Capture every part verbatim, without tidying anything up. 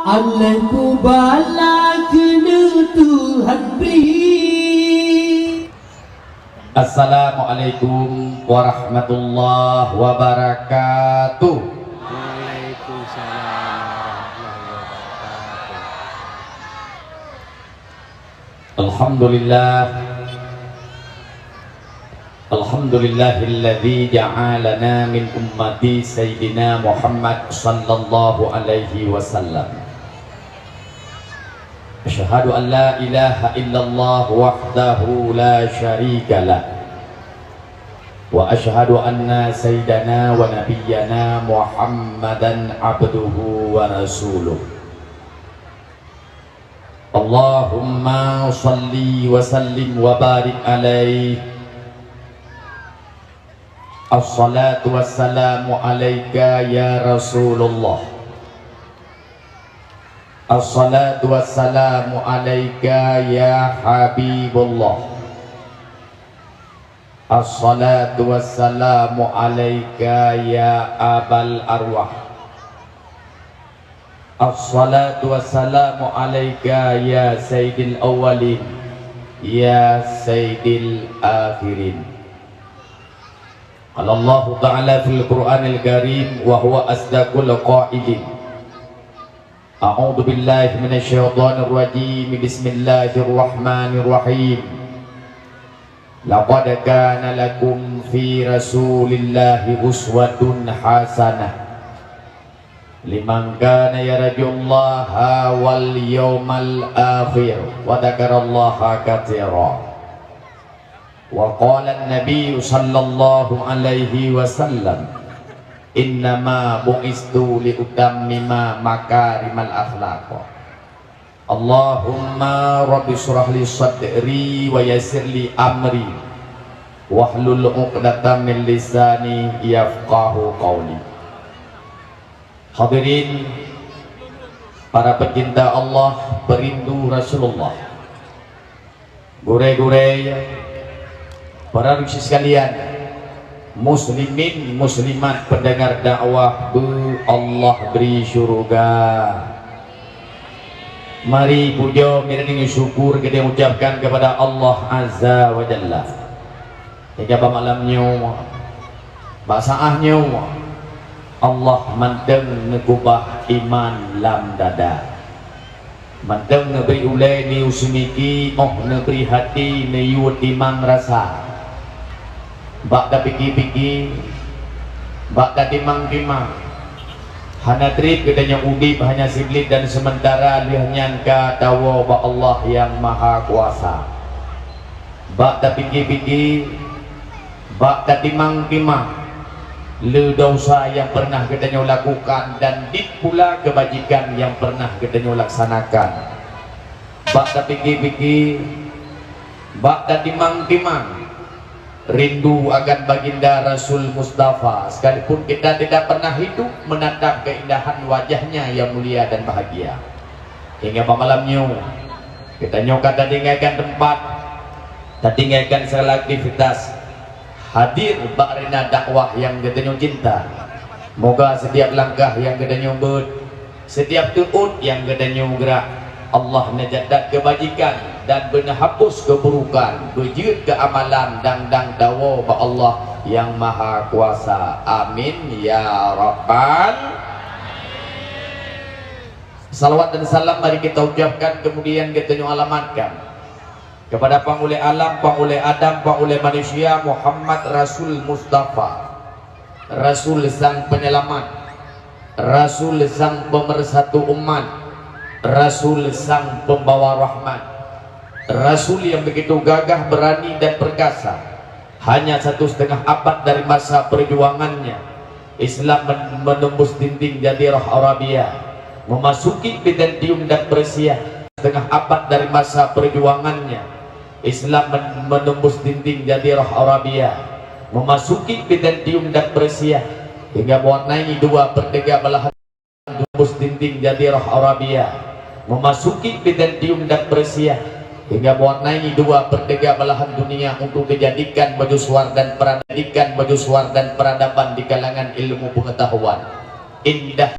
Alah kubala keuneuk Tuhan bri. Assalamualaikum warahmatullahi wabarakatuh. Waalaikumsalam warahmatullahi wabarakatuh. Alhamdulillah. Alhamdulillahilladzi ja'alana min ummati Sayyidina Muhammad sallallahu alaihi wasallam. Asyhadu an la ilaha illallah wahdahu la syarikalah. Wa asyhadu anna sayyidana wa nabiyyana Muhammadan abduhu wa rasuluh. Allahumma shalli wa sallim wa barik alaihi. Assalatu wassalamu alaika ya Rasulullah. Assalatu wassalamu alaika ya Habibullah. Assalatu wassalamu alaika ya abal arwah. Assalatu wassalamu alaika ya sayyidil awwalin, ya sayyidil akhirin. Qala Allahu ta'ala fil Qur'anil Karim wa huwa asdaqul qailin. A'udzu billahi minasy syaithanir rajim. Bismillahirrahmanirrahim. Laqad kana lakum fi Rasulillahi uswatun hasanah liman kana yarjullaha wal yaumal akhir wa dzakarallaha katsira. Wa qala an-Nabi sallallahu alaihi wasallam, "Innama bu'istu li utammima makarimal akhlaq." Allahumma rabbi shrah li sadri wa yassir li amri wahlul 'uqdatam min lisani yafqahu qauli. Hadirin, para pecinta Allah, perindu Rasulullah, gurée-gurée, para rusi sekalian, muslimin, muslimat, pendengar dakwah beu Allah bri syuruga. Mari pujoe, mari syukur kita ucapkan kepada Allah Azza wa Jalla. Hingga bak malam nyoe, bak saát nyoe, Allah mantong neugubah iman lam dada. Mantong neubri ulée neuyue seumiki, óh neubri hati neuyue timang rasa. Bak tapiki-piki, bak tatimang-timang, hana treb geutanyoe udeb hanya siblét dan seumeuntara lheueh nyan ka tawoe bak Allah Nyang Mahakuasa. Bak tapiki-piki, bak tatimang-timang, le desya nyang peureunah geutanyoe lakukan dan dit pula keubajikan nyang peureunah geutanyoe laksanakan. Bak tapiki-piki, bak tatimang-timang, rindu akan Baginda Rasul Mustafa, sekalipun kita tidak pernah hidup menatap keindahan wajahnya yang mulia dan bahagia. Hingga bak malam nyoe, geutanyoe ka tatinggalkan teumpat, tatinggalkan segala aktivitas, hadir bak arena dakwah nyang geutanyoe cinta. Moga setiap langkah nyang geutanyoe beuet, setiap teuôt nyang geutanyoe geurak, Allah neucatat keubajikan dan beuneuhapus keuburukan, beujeuet keu amalan dan dang tawoe bak Allah Nyang Mahakuasa. Amin ya rabbal. Salawat dan salam mari kita ucapkan, kemudian geutanyoe alamatkan kepada Panghulée Alam, Panghulée Adam, Panghulée Manusia Muhammad Rasul Mustafa, Rasul Sang Penyelamat, Rasul Sang Pemersatu Umat, Rasul Sang Pembawa Rahmat, Rasul yang begitu gagah, berani, dan perkasa. Hanya satu setengah abad dari masa perjuangannya, Islam men-, menembus dinding Jazirah Arabia, memasuki Bizantium dan Persia. Setengah abad dari masa perjuangannya, Islam men-, menembus dinding Jazirah Arabia, memasuki Bizantium dan Persia, hingga mewarnai dua per tiga belahan tembus dinding Jazirah Arabia, memasuki Bizantium dan Persia, hingga mewarnai dua per tiga belahan dunia untuk dijadikan mercusuar dan perada-, dijadikan mercusuar dan peradaban di kalangan ilmu pengetahuan. Indah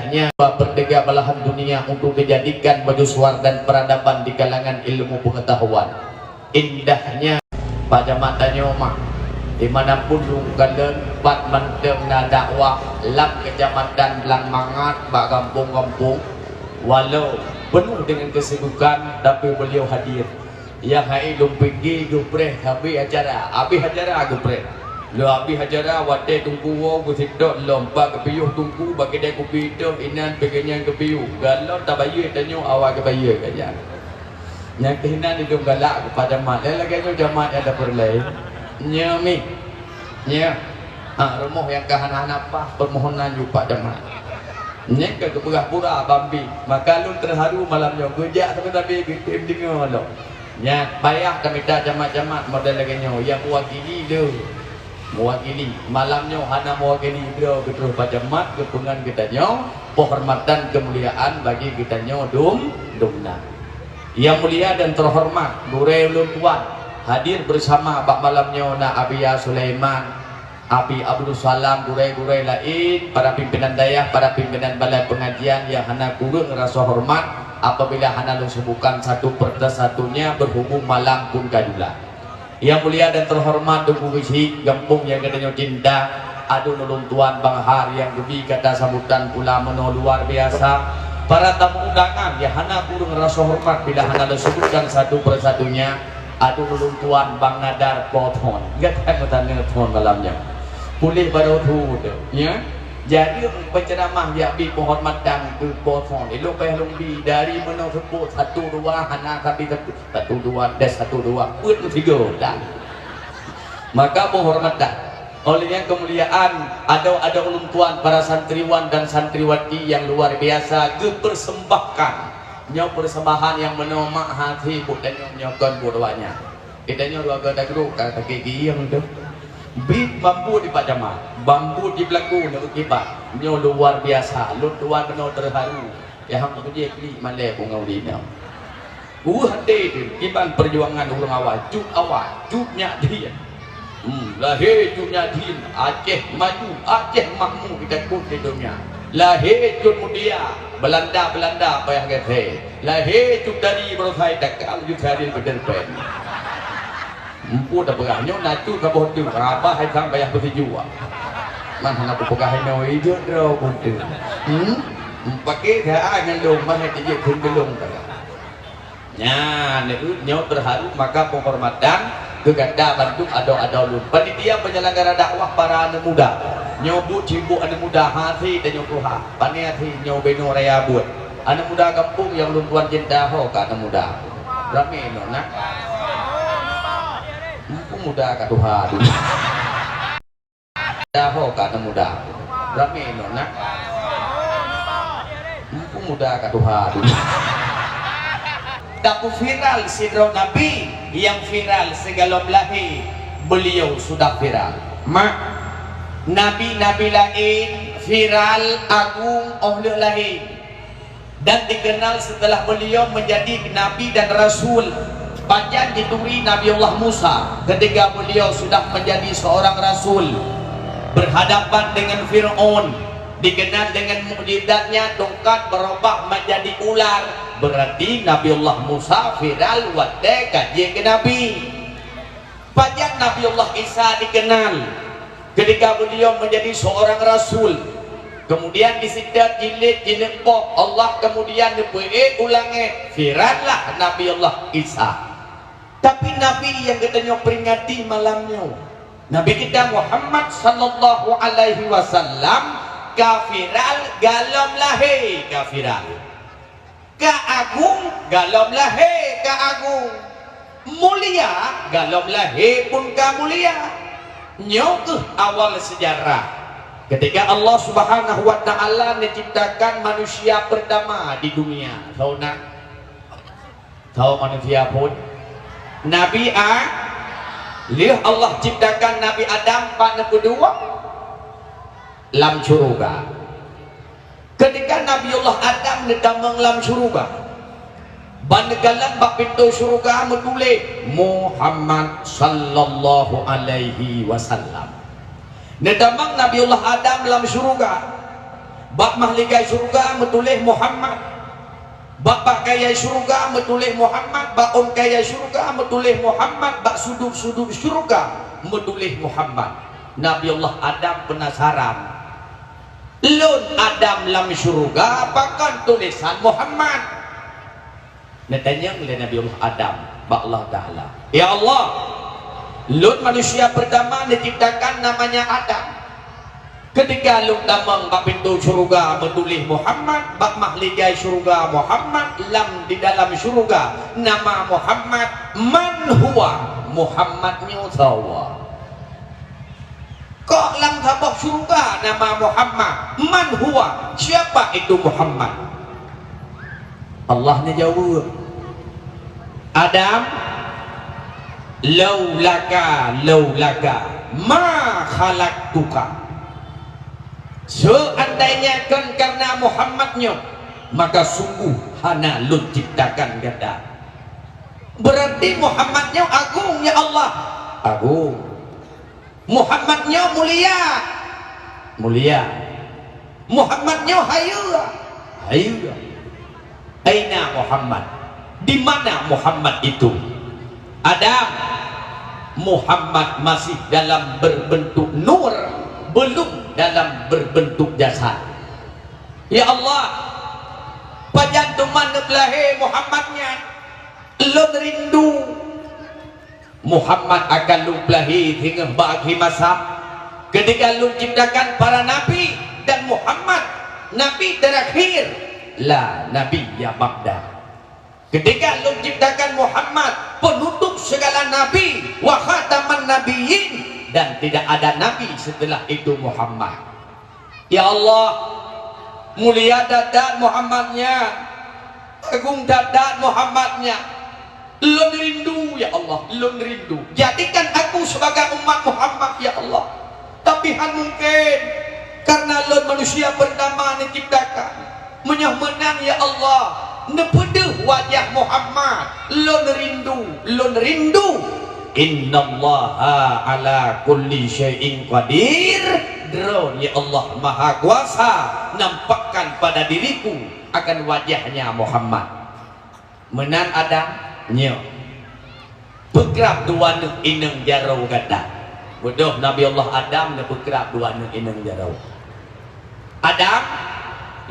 Nyan dua per tiga belahan dunia untuk dijadikan mercusuar dan peradaban di kalangan ilmu pengetahuan. Indahnya Pak Camat tanyoe mah, di mana pun lôn kalon, pat mantong na dakwah lam kecamatan Blang Mangat, bak gampông-gampông, walau penuh dengan kesibukan, tapi beliau hadir. Nyang hai lôn pike geupreh habéh acara, habéh acara geupreh. Lôn habéh acara, watèe teungku woe geuseutôt lom bak geupiôh teungku bak keude kupi teuh inan pike nyan geupiôh. Galom tabayeue tanyoe awai geubayeue ka nyan. Nyang keuh inan idong galak keu Pak Camat, lé lagèe nyoe Camat nyang dapur laén. Nyoe mi. Nyoe. Ha, rumoh nyang ka hana-hana paih permohonan yue Pak Camat. Nyan ka geupeugah pura bambi, maka lôn teuharu malam nyoe geujak sabe-sabe geutem deungoe lom. Nyan payah tamita camat-camat model lagèe nyoe, nyang meuwakili lé. Meuwakili. Malam nyoe hana meuwakili droe geutroh Pak Camat geupeungon geutanyoe, penghormatan keumuliaan bagi geutanyoe dum, dumna. Yang mulia dan terhormat, gurèe ulôn tuan, hadir bersama bak malam nyoe na Abiya Sulaiman, Abi Abdul Salam, gurèe-gurèe laén, para pimpinan dayah, para pimpinan balai pengajian nyang hana kureueng rasa hormat, apabila hana lôn sebutkan satu persatunya berhubung malam pun ka jula. Yang mulia dan terhormat Teungku Geuchik, gampông nyang geutanyoe cinta, aduen ulôn tuan Bang Har nyang geubi kata sambutan pula meunoe luar biasa. Para tamu undangan nyang hana kureueng rasa hormat bila hana lôn sebutkan satu persatunya, aduen ulôn tuan Bang Nadar Po Thon. Gata meutanyoe thon malam nyoe. Puléh baroe thu teuh, ya. Jadi penceramah jak bi penghormatan keu Po Thon. Ilôn payah lôn bi dari meunoe seupôt satu dua hana sabe satu. Satu dua, tes satu dua, peuet meusigoe dan. Maka penghormatan. Oleh nyang keumuliaan, adoe-adoe ulôn tuan para santriwan dan santriwati nyang luar biasa geupersembahkan. Nyoe persembahan nyang meunoe mak hati buet tanyoe nyoe kon buet awaknyan. Geutanyoe dua gata gru ka sakét gieng teuh. Bit bambu di Pak Camat, bambu di Belaku nyoe kiban. Nyoe luar biasa, lôn tuan keunoe teuharu. Nyang hana beujeuet klik malèe pungo linoe. Weueh até teuh, kiban peujuangan ureueng awai, cut awai, cut nyak dhien. Hmm, lahé cut nyak dhien, Aceh maju, Aceh makmu ditakot di donya. Lahé cut mulia, Belanda-Belanda payah gèt thèe. Lahé cut dari baroesa takal cut sehari beuderpen. Empu tapeugah nyoe na cut saboh teuk, rabah hai sang payah beusijuek. Man hana kupeugah inoe ijeuet droe pun teuk. Hmm? Paké dah nyan lôn mah tijeuet kheun geulong ka. Nyan, nyoe teuharu maka penghormatan keu gata bantuk adoe-adoe lôn. Panitia penyelenggara dakwah para aneuk muda. Nyoe buet sibuk aneuk muda, hase tanyoe tuha. Pane hase nyoe binoe raya buet. Aneuk muda gampông nyang lôn tuan cinta ho ka aneuk muda. Ramé nyoe na. Muda ka tuha dulu. Dah ho ka aneuk muda. Ramé nyoe na. Muda ka tuha dulu. Tapi viral sidroe nabi yang viral sigohlom lahé, beliau sudah viral. Mak, nabi-nabi laén viral agung óh lheueh lahé. Dan dikenal setelah beliau menjadi nabi dan rasul. Pajan jituri Nabiullah Musa ketika beliau sudah menjadi seorang rasul. Berhadapan dengan Fir'aun, dikenal dengan mukjizatnya tongkat berubah menjadi ular. Berarti Nabiullah Musa viral watèe ka jeuet keu nabi. Pajan Nabiullah Isa dikenal ketika beliau menjadi seorang rasul, kemudian diseutôt jilid jineuk poh, Allah kemudian neupeuék u langét, virallah Nabiullah Isa. Tapi nabi nyang geutanyoe peringati malam nyoe, Nabi kita Muhammad sallallahu alaihi wasallam ka viral gohlom lahé ka viral. Ka agung gohlom lahé ka agung, mulia gohlom lahé pun ka mulia. Nyoe keuh awal sejarah ketika Allah Subhanahu wa Ta'ala neuciptakan manusia pertama di dunia. Tho na? Tho manusia phôn? Nabi A-, lheueh Allah ciptakan Nabi Adam pat neupeuduek? Lam syeuruga. Ketika Nabiullah Adam neutamong lam syeuruga, ban neukalon bak pintoe syeuruga meutuléh Muhammad sallallahu alaihi wasallam. Neutamong Nabiullah Adam lam syeuruga, Bak mahligai syeuruga meutuléh Muhammad. Bak, bak kayèe syeuruga meutuléh Muhammad, bak ôn kayèe syeuruga meutuléh Muhammad, bak sudut-sudut syeuruga meutuléh Muhammad. Nabi Allah Adam peunasaran, "Lôn Adam lam syeuruga, pakon tulésan Muhammad?" Neutanyong lé Nabi Allah Adam bak Allah Taala, "Ya Allah, lôn manusia pertama neuciptakan namanya Adam. Ketika lôn tamong bak pintoe syeuruga meutuléh Muhammad, bak mahligai syeuruga Muhammad, lam di dalam syeuruga nama Muhammad, man huwa, Muhammad nyoe soe?" Kok lam saboh syeuruga nama Muhammad? Man huwa? Siapa itu Muhammad? Allah neujaweueb, "Adam, laulaka, laulaka, ma khalaqtuka. Seandainya kon karena Muhammad nyoe, maka sungguh hana lôn ciptakan gata." Berarti Muhammad nyoe agung, ya Allah. Agung. Muhammad nyoe mulia. Mulia. Muhammad nyoe hayeue. Hayeue. Aina Muhammad? Di mana Muhammad itu? Adam, Muhammad masih dalam berbentuk nur, belum dalam berbentuk jasad. Ya Allah, pajan teuma neupeulahé Muhammad nyan? Lôn rindu. Muhammad akan lôn peulahé singoh bak akhé masa, ketika lôn ciptakan para nabi dan Muhammad nabi terakhir, la nabiyya ba'da. Ketika lôn ciptakan Muhammad, penutup segala nabi, wa khataman nabiyyin, dan tidak ada nabi setelah itu Muhammad. Ya Allah, mulia that-that Muhammad nyan, agung that-that Muhammad nyan. Lôn rindu, ya Allah, lôn rindu. Jadikan aku sebagai umat Muhammad, ya Allah. Tapi han mungken, karena lôn manusia pertama neuciptakan. Meunyoe meunan, ya Allah, neupeudeuh wajah Muhammad. Lôn rindu, lôn rindu. Innallaha ala kulli syai'in qadir. Droe, ya Allah, Maha Kuasa nampakkan pada diriku akan wajahnya Muhammad. Meunan Adam? Nyoe. Peukrab dua neuk inong jaroe gata. Beudôh Nabi Allah Adam neupeukrab dua neuk inong jaroe. Adam,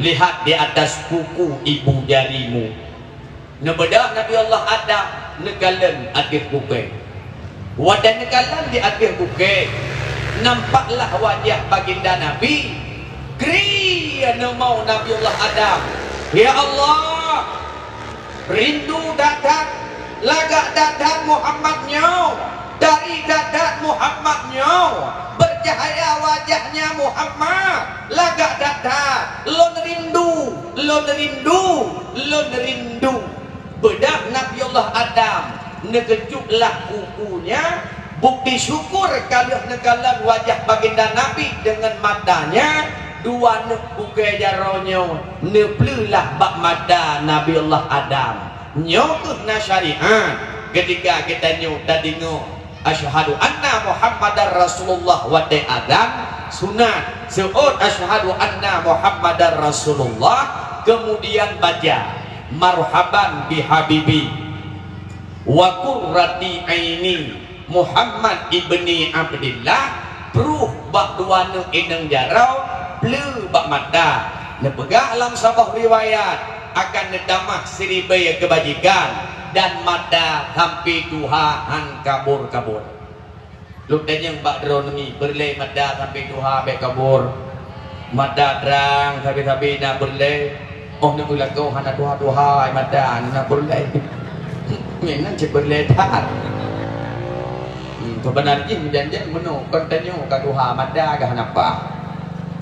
lihat di atas kuku ibu jarimu. Neubeudôh Nabi Allah Adam neukalon ateueh bukée. Watée neukalon di ateueh bukée, nampaklah wajah baginda Nabi. Kri neumau Nabi Allah Adam, "Ya Allah, rindu that-that, lagak that-that Muhammad nyoe, dari that-that Muhammad nyoe, bercahaya wajahnya Muhammad, lagak that-that, lôn rindu, lôn rindu, lôn rindu." Beudôh Nabi Allah Adam neukeujutlah kukunya, bukti syukur ka lheueh neukalon wajah baginda Nabi deungon matanya, dua neuk bukée jaroe nyoe neupleulah bak mata Nabi Allah Adam. Nyoe keuh na syariat, keutika geutanyoe tadeungoe, "Asyhadu anna Muhammadar Rasulullah," watée azan, sunat, seuôt, "Asyhadu anna Muhammadar Rasulullah," keumudian baca, "Marhaban bihabibi wa qurrati aini Muhammad ibni Abdillah," pruh bak dua neuk inong jaroe, pleue bak mata. Neupeugah lam saboh riwayat, akan neutamah siribée keubajikan, dan mata sampai tuha han kabur-kabur. Lôn tanyong bak droeneuh, peureulée mata sampai tuha bék kabur? Mata trang sabe-sabe na peureulée? Oh, neuk lakoe hana tuha-tuha ai mata na peureulée. Memang cit peureulée that. Hmm, seubeunar jih meujan-jan meunoe, kon tanyoe ka tuha mata ka hana paih.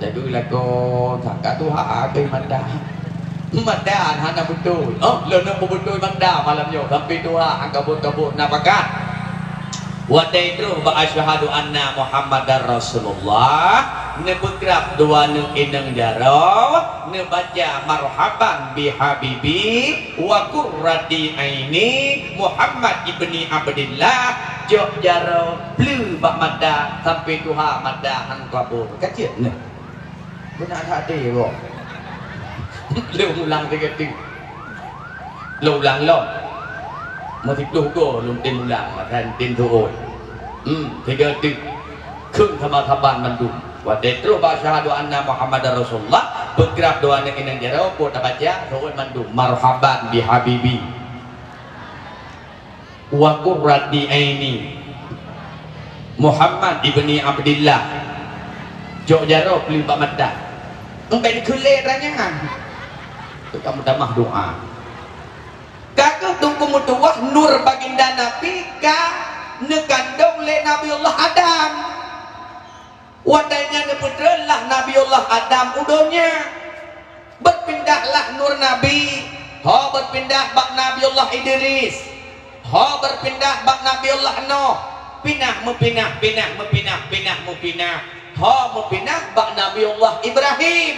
Jadi lakoe that ka tuha keu mata. Mata hana beutôi. Oh, lôn peubeutôi mata malam nyoe sampai tuha han kabur-kabur na pakat. Watée troh bak asyhadu anna Muhammadar Rasulullah, neupeukrab dua neuk inong jaroe, neubaca marhaban bihabibi wa qurrati aini Muhammad ibni Abdillah, jok jaroe, pleue bak mata sampai tuha mata han kabur. Ka cit nyoe. Beuna that deh, boh. Lôn ulang sigoe teuk. Lôn ulang lom. Meusiploh goe lôn tem ulang, masa tem seuôt. Hmm, sigoe teuk. Kheun sama saban mandum. Watée troh bak syahadu anna Muhammadar Rasulullah, peukrab dua aneuk inong jaroe, po tabaca seuôt mandum, "Marhaban bi habibi." Wa qurrati aini Muhammad ibni Abdillah. Jok jaroe peuleueh bak mata. Engkai dikheun lé ranyan. Teuka meutamah doa. Ka kheueh teungku meutuwah nur baginda Nabi ka neukandong lé Nabi Allah Adam. Watée nyan neupeutrön lah Nabi Allah Adam u donya. Beupindah lah nur Nabi, ho beupindah bak Nabi Allah Idris, ho beupindah bak Nabi Allah Nuh, pinah meupinah, pinah meupinah, pinah meupinah, ho meupinah bak Nabi Allah Ibrahim.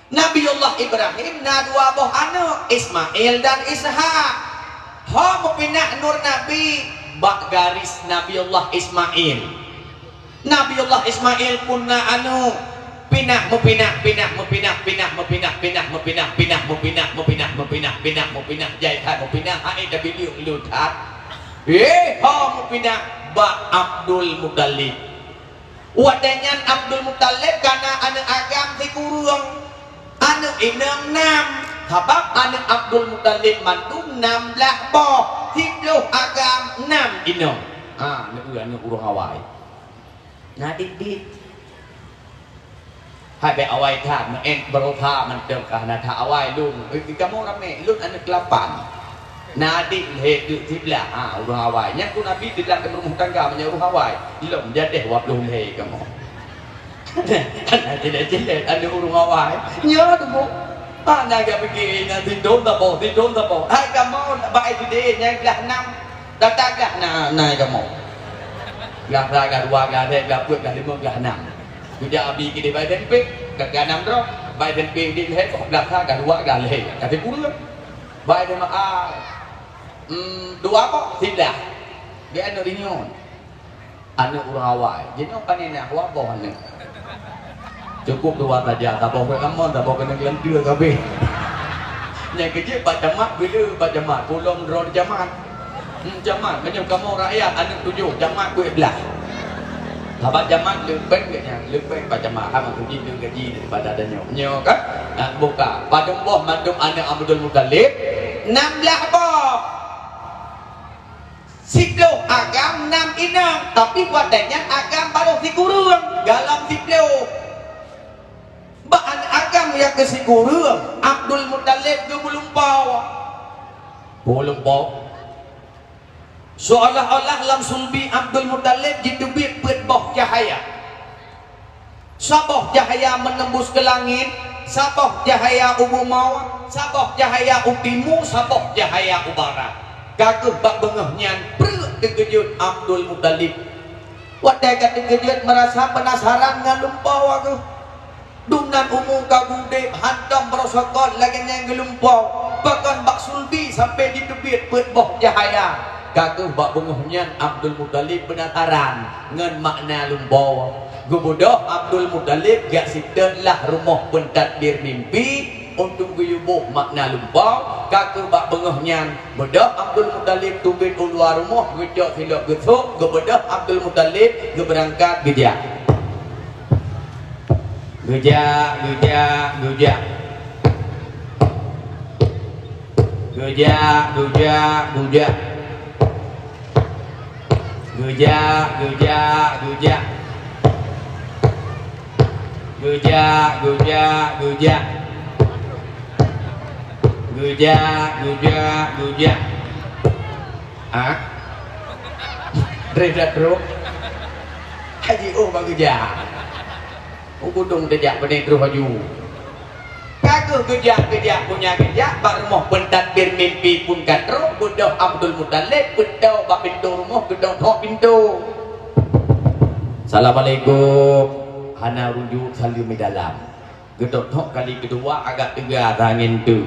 Nabi Allah Ibrahim na dua boh aneuk, Ismail dan Ishak. Ho meupinah nur Nabi bak garis Nabi Allah Ismail. Nabi Allah Ismail pun na aneuk, pinah meupinah, pinah meupinah, pinah meupinah, pinah meupinah, pinah meupinah, meupinah meupinah, pinah meupinah, jai that meupinah, hai tabi liek leutat. Eh, ho meupinah bak Abdul Muttalib. Watée nyan Abdul Muttalib ka na aneuk agam sikureueng, aneuk inong nam. Sabab aneuk Abdul Muttalib mandum nam blaih boh, siploh agam, nam inong. Ha, aneuk, aneuk ureuëng awai. Na didik. Hai bék awai that, meu'en baroesa mantong ka hana that awai lôn. Eh, kamoe ramé, lôn aneuk lapan. Na adik lhée teuk siblah, ha, ureuëng awai. Nyan keuh Nabi dilam rumoh tangga meunyoe ureuëng awai. Lom jadeh dua ploh lhée kamoe. Hana cilek-cilek aneuk ureuëng awai. Nyoe tuboh. Hana gak pike na sidom saboh, sidom saboh. Hai kamoe bak S D nyang glah nam. Data glah na, na kamoe. Glah sa, glah dua, glah lhée, glah peuet, glah limong, glah nam. Geujak abi keudeh bak S M P, glah nam droe. Bak S M P di lhée, glah sa, glah dua, glah lhée. Ka sikureueng. Bak S M A, hmm, dua boh, siblah. Di aneuk rinyeun. Aneuk ureuëng awai. Jinoe pane na dua boh aneuk. Cukup dua saja, saboh keu kamoe, saboh keuneuk leuntue sabe. Nyang keujeuet bak camat, bila bak camat, pulom droe di camat. Hmm, camat, meunyoe kamoe rakyat, aneuk tujoh, camat peuet blah. Sabat camat leubeh geuh nyan, leubeh bak camat, hana meutuji gaji daripada tanyoe. Nyoe kan? Nah, buka. Padum boh mandum aneuk Abdul Muttalib? Nam blah boh. Siploh agam nam inong, tapi watée nyan agam barô sikureueng, galom siploh. Bak aneuk agam nyang keu sikureueng, Abdul Muttalib geupeurumpok. Peurumpok. Seolah-olah lam sulbi Abdul Muttalib jiteubiet peuet boh cahya. Saboh cahya meunembus keu langét, saboh cahya u bumoe, saboh cahya u timu, saboh cahya u barat. Ka kheueh bak beungoh nyan preuek teukeujot Abdul Muttalib. Watée ka teukeujot meurasa peunasaran ngon lumpoe geuh. Dumnan umu ka geuudeb hantom baroe sokot lagée nyang geulumpoe, pakon bak sulbi sampoe jiteubiet peuet boh cahya. Ka kheueh bak beungoh nyan Abdul Muttalib peunasaran ngon makna lumpoe. Geubeudôh Abdul Muttalib jak sitot lah rumoh peutadbir mimpi untuk geuyue boh makna lumpoe. Ka kheueh bak beungoh nyan beudôh Abdul Muttalib teubiet u luwa rumoh geucok silop geusôk, geubeudôh Abdul Muttalib geubeurangkat geujak. Geujak, geujak, geujak. Geujak, geujak, geujak. Geujak, geujak, geujak. Geujak, geujak, geujak. Geujak, geujak, geujak. Ha? Treb dak trok? Haji oh bak geujak. Oh, gudong teujak beudeh troh laju. Ka kheueh geujak-geujak, bunya geujak, bak rumoh peutadbir mimpi pun ka troh, beudôh Abdul Muttalib, beutôi bak pintoe rumoh, geudong thok pintoe. "Assalamualaikum." Hana rujuk saleuem di dalam. Geudong thok kali keudua agak teuga tangen tu.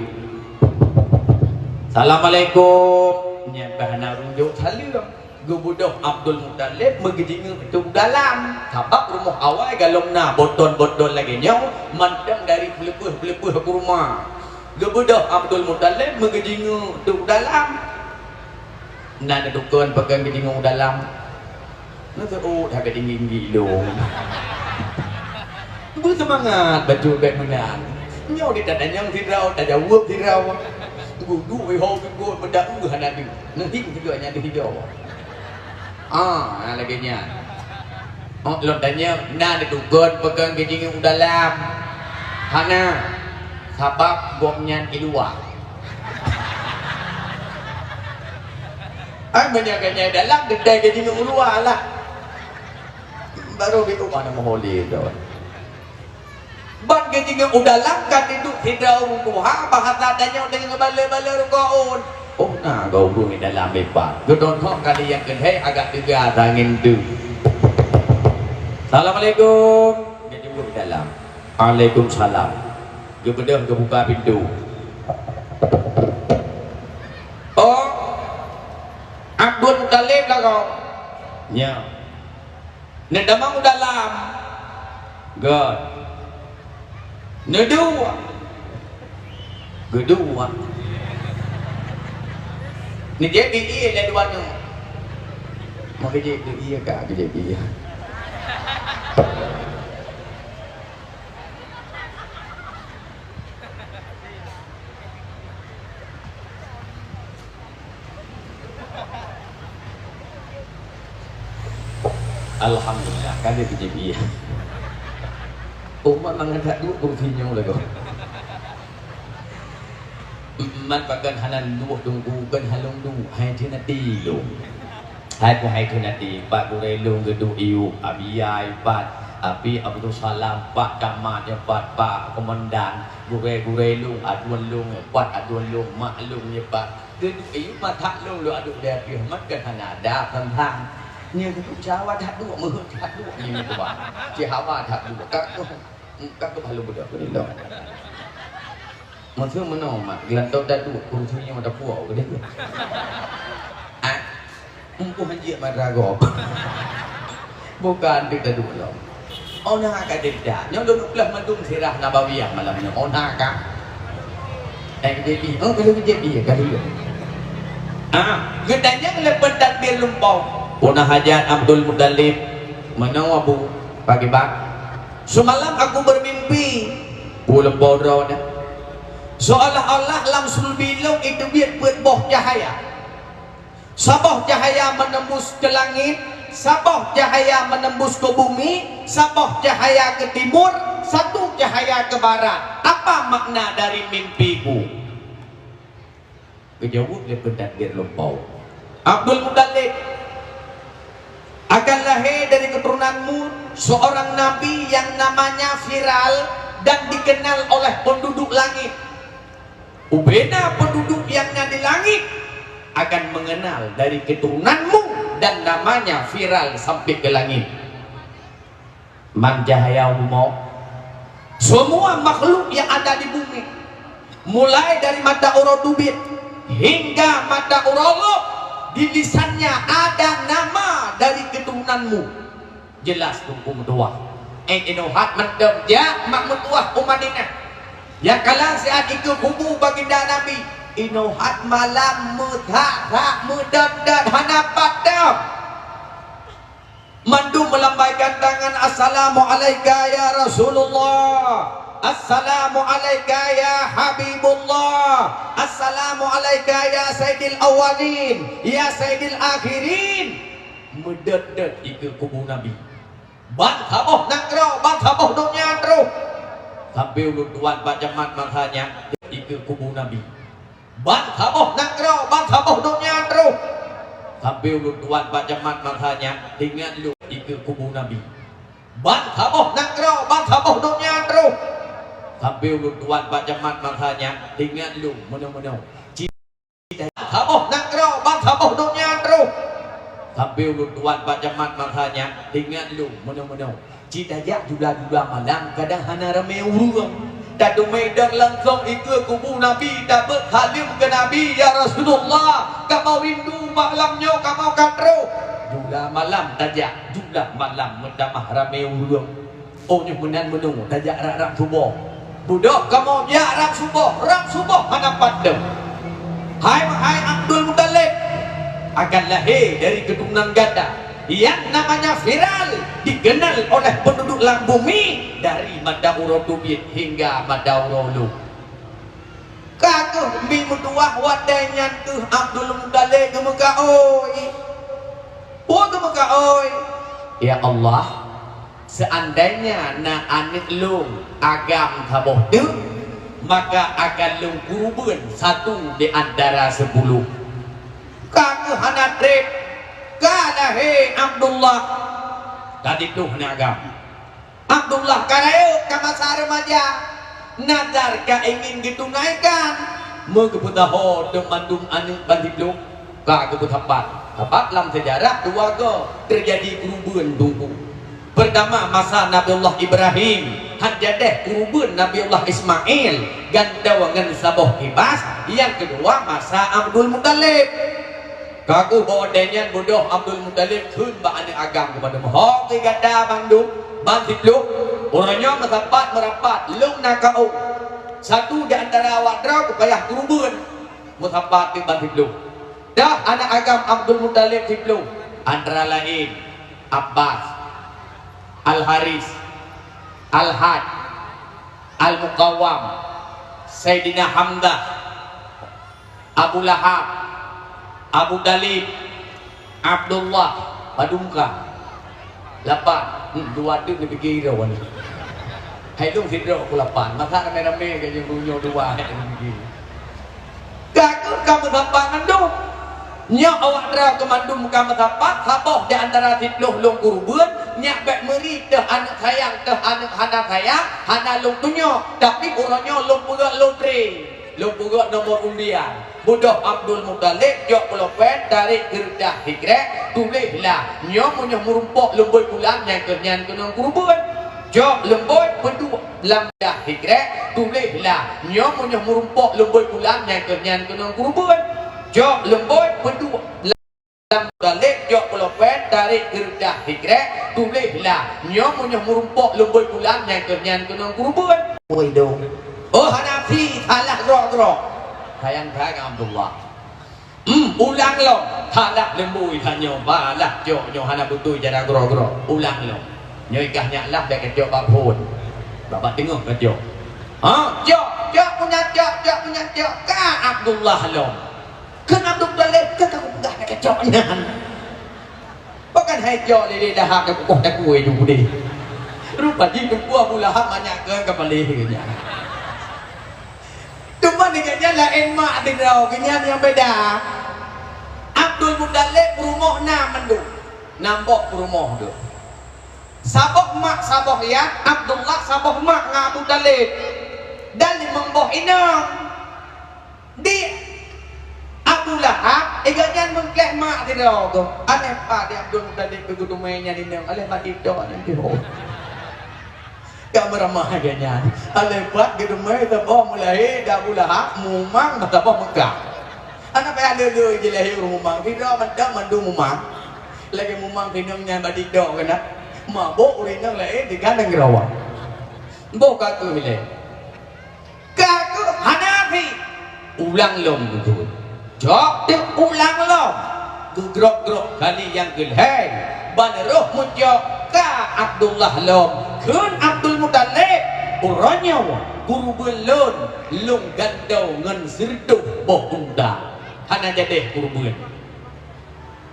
"Assalamualaikum." Nyan pih hana rujuk saleuem. Geubeudôh Abdul Muttalib meugeujingeuk teuk dalam, sabab rumoh awai galom na botol-botol lagée nyoe, mantong dari peuleubeh Leupah kurma. Geubeudôh Abdul Muthalib meugeujingeuk u dalam. Na neudukon pakon geujingeuk u dalam. Neuseuôt that tinggi-tinggi lom. Beuseumangat bacut bék meunan. Nyoe di tatanyong sidroe, tajaweueb sidroe. Geuduek iho geukot meudaeu hana deuh. Neuhing sigoe nyan deuh sidroe. Ah, na lagée nyan. Oh, lôn tanyong, na neudukon pakon geujingeuk u dalam? Hana. Sabab gobnyan i luwa. Ai, meunyoe gobnyan i dalam, teuntée geujingeuk u luwa lah. Barô geuduek hana meuhôi lé droe. Ban geujingeuk u dalam ka diduek sidroe ureuëng tuha, bahasa tanyoe deungon balée-balée rukoon. Oh, na goe ureuëng di dalam leupah. Geudong hok kali nyang keuhai agak teuga angén deuh. Assalamualaikum. Geujaweueb di dalam. Waalaikumsalam. Geubeudôh geubuka pintoe. Oh, Abdul Muthalib lagoe. Nyoe. Neutamong u dalam. Göt. Neuduek. Geuduek. Neujép ie lé dua nyoe. Meukeujép ie ka, keujép ie. Alhamdulillah, ka lheueh geujép ie. Umat mangat that duek kursi nyoe lagoe. Man pakon hana lôn duek teungku, kon hana lôn duek, hai theun até lôn. Hai keuh hai theun até, pat gurée lôn geuduek iyup, Abi Yai pat, Abi Abdul Salam pat, Camat nyoe pat, Pak Komandan, gurée-gurée lôn, aduen lôn nyoe pat, aduen lôn, mak lôn nyoe pat. Geuduek iyup matak lôn, lôn aduek lé ateueh, mat kan hana ada teuntang. Nyoe geuduek cawa that duek, meuheuet that duek, nyoe meutuah. Cit hawa that duek, ka keuh, ka keuh halo beudôh keu lôn. Maksud meunoe, mak, geulantoe taduek, kursi nyoe tapuwoe keudeh. Ah, empuh hanjeuet mata gob. Bukan di taduek lom. Oh, na ka deda. Nyoe lôn peugah mandum sirah Nabawiyah malam nyoe. Oh, na ka. Eh, jadi, oh, kalau jadi, ya, kali ya. Ah, geutanyong lé peutadbir lumpau. Puna hajat Abdul Muthalib. Meunoe, Bu, pagi bak. Seumalam aku bermimpi. Peue lumpau droe nyan? Seolah-olah lam sulbi lôn iteubiet peuet boh cahya. Saboh cahya meunembus keu langét, saboh cahya meunembus keu bumi, saboh cahya keu timur, satu cahya keu barat. Apa makna dari mimpiku? Geujaweueb lé peutadbir lumpau. Abdul Muthalib akan lahé dari keturunanmu seorang nabi yang namanya viral dan dikenal oleh penduduk langit. Ubena penduduk yang na di langit akan mengenal dari keturunanmu dan namanya viral sampai ke langit. Man cahya umoe, semua makhluk yang ada di bumi, mulai dari mata uroe teubiet hingga mata uroe lhok, di lisannya ada nama dari keturunanmu. Jelas Teungku meutuah. Eh, inoe hat mantong jak mak meutuah u Madinah. Nyang kalang siat dikeue kubu baginda Nabi. Inoe hat malam meuthak-thak, meudot-dot, hana patom. Mandum meulambaikan tangan, "Assalamu'alaika ya Rasulullah. Assalamu'alaika ya Habibullah. Assalamu'alaika ya Sayyidil Awwalin, ya Sayyidil Akhirin." Meudot-dot dikeue kubu Nabi. Ban saboh nanggroe, ban saboh donya troh. Sampoe ulôn tuan bak jamat masa nyan dikeue kubu Nabi. Ban saboh nanggroe, ban saboh donya troh. Sampoe ulôn tuan bak jamat masa nyan, ingat lôn dikeue kubu Nabi. Ban saboh nanggroe, ban saboh donya troh. Sampoe ulôn tuan bak jamat masa nyan, ingat lôn meunoe-meunoe. Cit-, saboh nanggroe, ban saboh donya troh. Sampoe ulôn tuan bak jamat masa nyan, ingat lôn meunoe-meunoe. Cit tajak jula-jula malam, kadang hana ramé ureuëng. Tateumé dong langsong dikeue kubu Nabi, tabeuet saleuem keu Nabi, "Ya Rasulullah, kamoe rindu malam nyoe kamoe ka troh." Jula malam tajak, jula malam meutamah ramé ureuëng. Oh, nyoe meunan meunoe, tajak rab-rab suboh. Budok kamoe jak rab suboh, rab suboh hana pat deuh. Hai, hai Abdul Muthalib, akan lahé dari keuturonan gata nyang namanya viral, dikenal oleh penduduk lam bumi dari mata uroe teubiet hingga mata uroe lom. Ka keuh mi meutuwah watée nyan keuh Abdul Muthalib geumeukaôi. Peue geumeukaôi? Ya Allah, seandainya na aneuëk lôn agam saboh teuk, maka akan lôn kureubeuen satu di antara sepuluh. Ka keuh hana treb, ka lahé Abdullah, ka dituh na agam. Abdullah ka rayeuk ka masa remaja, nazar ka ingin geutunaikan, meugeupeusaho teuk mandum aneuëk ban siploh ka geupeusapat. Sabab lam seujarah dua goe teujadi kureubeuen teungku. Peurtama masa Nabiullah Ibrahim, han jadeh kureubeuen Nabiullah Ismail, gantoe ngon saboh kibas, nyang keudua masa Abdul Muthalib. Ka keuh bak watée nyan beudôh Abdul Muthalib kheun bak aneuëk agam keu mandum, "Ho keu gata bandum ban siploh, uroe nyoe meusapat meurapat lôn na kaôi. Satu di antara awak droe kupayah kureubeuen, meusapat teuk ban siploh." Dah aneuëk agam Abdul Muthalib siploh, antara laén Abbas, Al-Haris, Al-Had, Al-Muqawwam, Saidina Hamzah, Abu Lahab, Abu Thalib, Abdullah, padum ka? Lapan. Hmm, dua teuk neupike droe nyoe. Hai lôn sidroe ku lapan. Masa ramé-ramé ka jeuet meunyoe dua hai neupike. Ka keuh ka meusapat mandum. Nyoe awak droe keu mandum ka meusapat, saboh di antara siploh lôn kureubeuen, nyak bék meuri teuh aneuëk sayang, teuh aneuëk hana sayang, hana lôn tunyok, tapi uroe nyoe lôn peugah lotre. Lôn peugah nomor undian. Beudôh Abdul Muthalib jok pulpen, tarek keureudeh sikrek, tuléh lah. Nyoe meunyoe meurumpok leumbôi bulan, nyan keuh nyan keunong kureubeuen. Jok leumbôi peuduek lam dah sikrek, tuléh lah. Nyoe meunyoe meurumpok leumbôi bulan, nyan keuh nyan keunong kureubeuen. Jok leumbôi peuduek lam Muthalib jok pulpen, tarek keureudeh sikrek, tuléh lah. Nyoe meunyoe meurumpok leumbôi bulan, nyan keuh nyan keunong kureubeuen. Oi dong. Oh, hana phi, salah grok-grok. Sayang that Abdullah. Hmm, ulang lom. Salah leumbôi that nyoe, balah jok nyoe hana beutôi cara grok-grok. Ulang lom. Nyoe kah nyak lah bék kacok bak phon. Bak, bak teungoh kacok. Ha, cok, cok punya cok, cok punya cok. Ka Abdullah lom. Kheun Abdul Muthalib, "Keu ka kupeugah na kacok nyan." Pakon hai cok lé dahab ka kukoh takue ju udeh. Rupa jih teungku Abu Lahab manyak keu ka paléh keu nyan. Teuma di gobnyan laén mak sidroe, gobnyan nyang beda. Abdul Muthalib peurumoh na mandum. Nam boh peurumoh geuh. Saboh mak, saboh yah, Abdullah saboh mak ngon Abu Thalib. Dan limong boh inong. Di Abu Lahab, iga nyan meungkléh mak sidroe geuh. Aléh pat di Abdul Muthalib geudumé nyan inong, aléh mati tok nyan pih. Ka meuramah iga nyan. Aléh pat geudumé saboh meulahé di Abu Lahab, mumang saboh Mekah. Hana payah lé-lé jilahé ureuëng mumang. Sidroe mantong mandum mumang. Lagée mumang inong nyan mati tok keunan. Mabök ureuëng inong laén di gandang rawa. Boh ka keuh ilée. Ka keuh hana phi. Ulang lom beutôi. Cok teuk ulang lom. Geugrok-grok kali nyang keulhée. Ban roh meucok ka Abdullah lom. Kheun Abdul Muthalib, "Uroe nyoe kureubeuen lôn, lôn gantoe ngon sireutôh boh unta." Hana jadeh kureubeuen.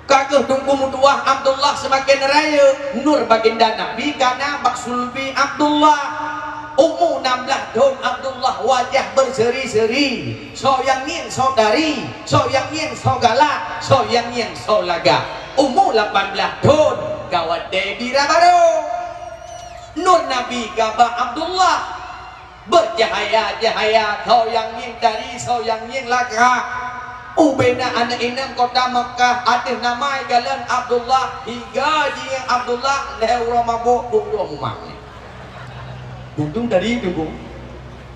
Ka keuh teungku meutuwah Abdullah seumaken rayeuk, nur baginda Nabi ka na bak sulbi Abdullah. Umu nam blaih thon Abdullah, wajah beuseri-seri, soe nyang ngieng soe tari, soe nyang ngieng soe galak, soe nyang ngieng soe lagak. Umu lapan blaih thon, ka watée bira barô. Nur Nabi ka bak Abdullah. Beucahaya-cahaya, soe nyang ngieng tari, soe nyang ngieng lagak. Ubena aneuëk inong kota Makkah, ateueh nama igalon Abdullah, higa jingieng Abdullah, lhée uroe mabök, dua uroe mumang. Nyan dum tari teungku.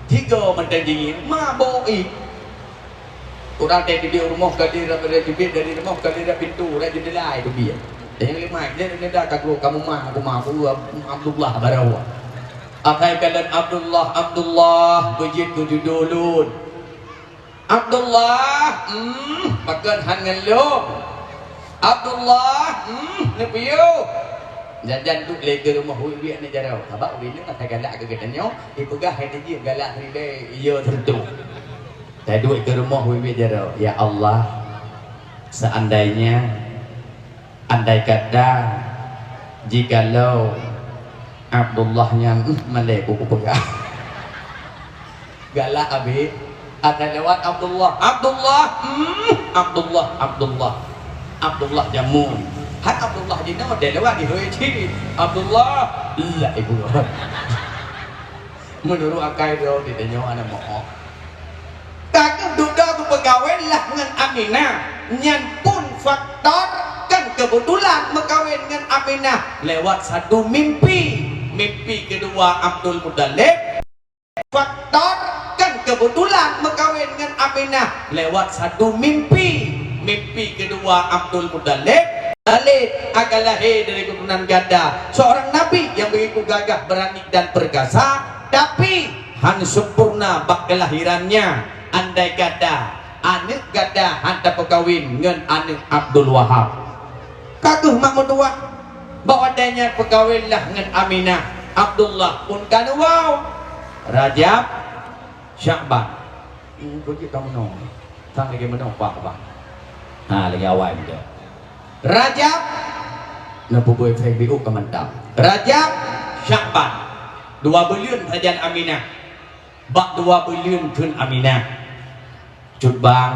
Tiga mantong jingieng, mabök ih. Ureuëng teubiet rumoh ka di, teubiet dari rumoh ka di pintoe, ureuëng jendela teubiet. Nyang lima, dia neda ka keuluwa, ka mumang, ka mumang, Abdullah barô. Asai kalon Abdullah, Abdullah, beujeuet keu judo lôn. Abdullah, hmm, pakon han ngon lôn. Abdullah, hmm, neupiôh. Jan-jan duek lé keu rumoh wék-wék aneuk jaroe. Sabab ureueng nyoe asai galak keu geutanyoe, ipeugah hai neujeuet galak ribée, yo teuntèe. Taduek keu rumoh wék-wék jaroe. Ya Allah, seandainya Andai kata jikalau Abdullah nyan, hmm, malée kupeugah. Galak abéh, asai lewat Abdullah. Abdullah, hmm, Abdullah, Abdullah. Abdullah jameun. Han Abdullah jinoe, deh lewat di hôi cit. Abdullah, la ibu. Meunurot akai droe, di tanyoe aneuk moh. Ka geuduek geupeukawén lah ngon Aminah. Nyan pun faktor, kan keubeutulan meukawen ngon Aminah lewat satu mimpi. Mimpi keudua Abdul Muthalib. Faktor, kan keubeutulan meukawen ngon Aminah lewat satu mimpi. Mimpi keudua Abdul Muthalib. Muthalib akan lahé dari keturunan gada, seorang nabi yang begitu gagah, berani, dan perkasa, tapi han sempurna bak kelahirannya. Andai kata aneuk gata han tapeukawén ngon aneuk Abdul Wahab. Ka kheueh mak meutuwah, bak watée nyan peukawén lah ngon Aminah. Abdullah pun ka neuwoe. Rajab, Syakban. Hmm, keu jih ka meunoe. Sang lagée meunoe, bah, bah. Ha, lagée awai meunoe. Rajab, na peubuet F B U ka mantap. Rajab, Syakban. Dua buleuen sajan Aminah. Bak dua buleuen kheun Aminah. Cut bang,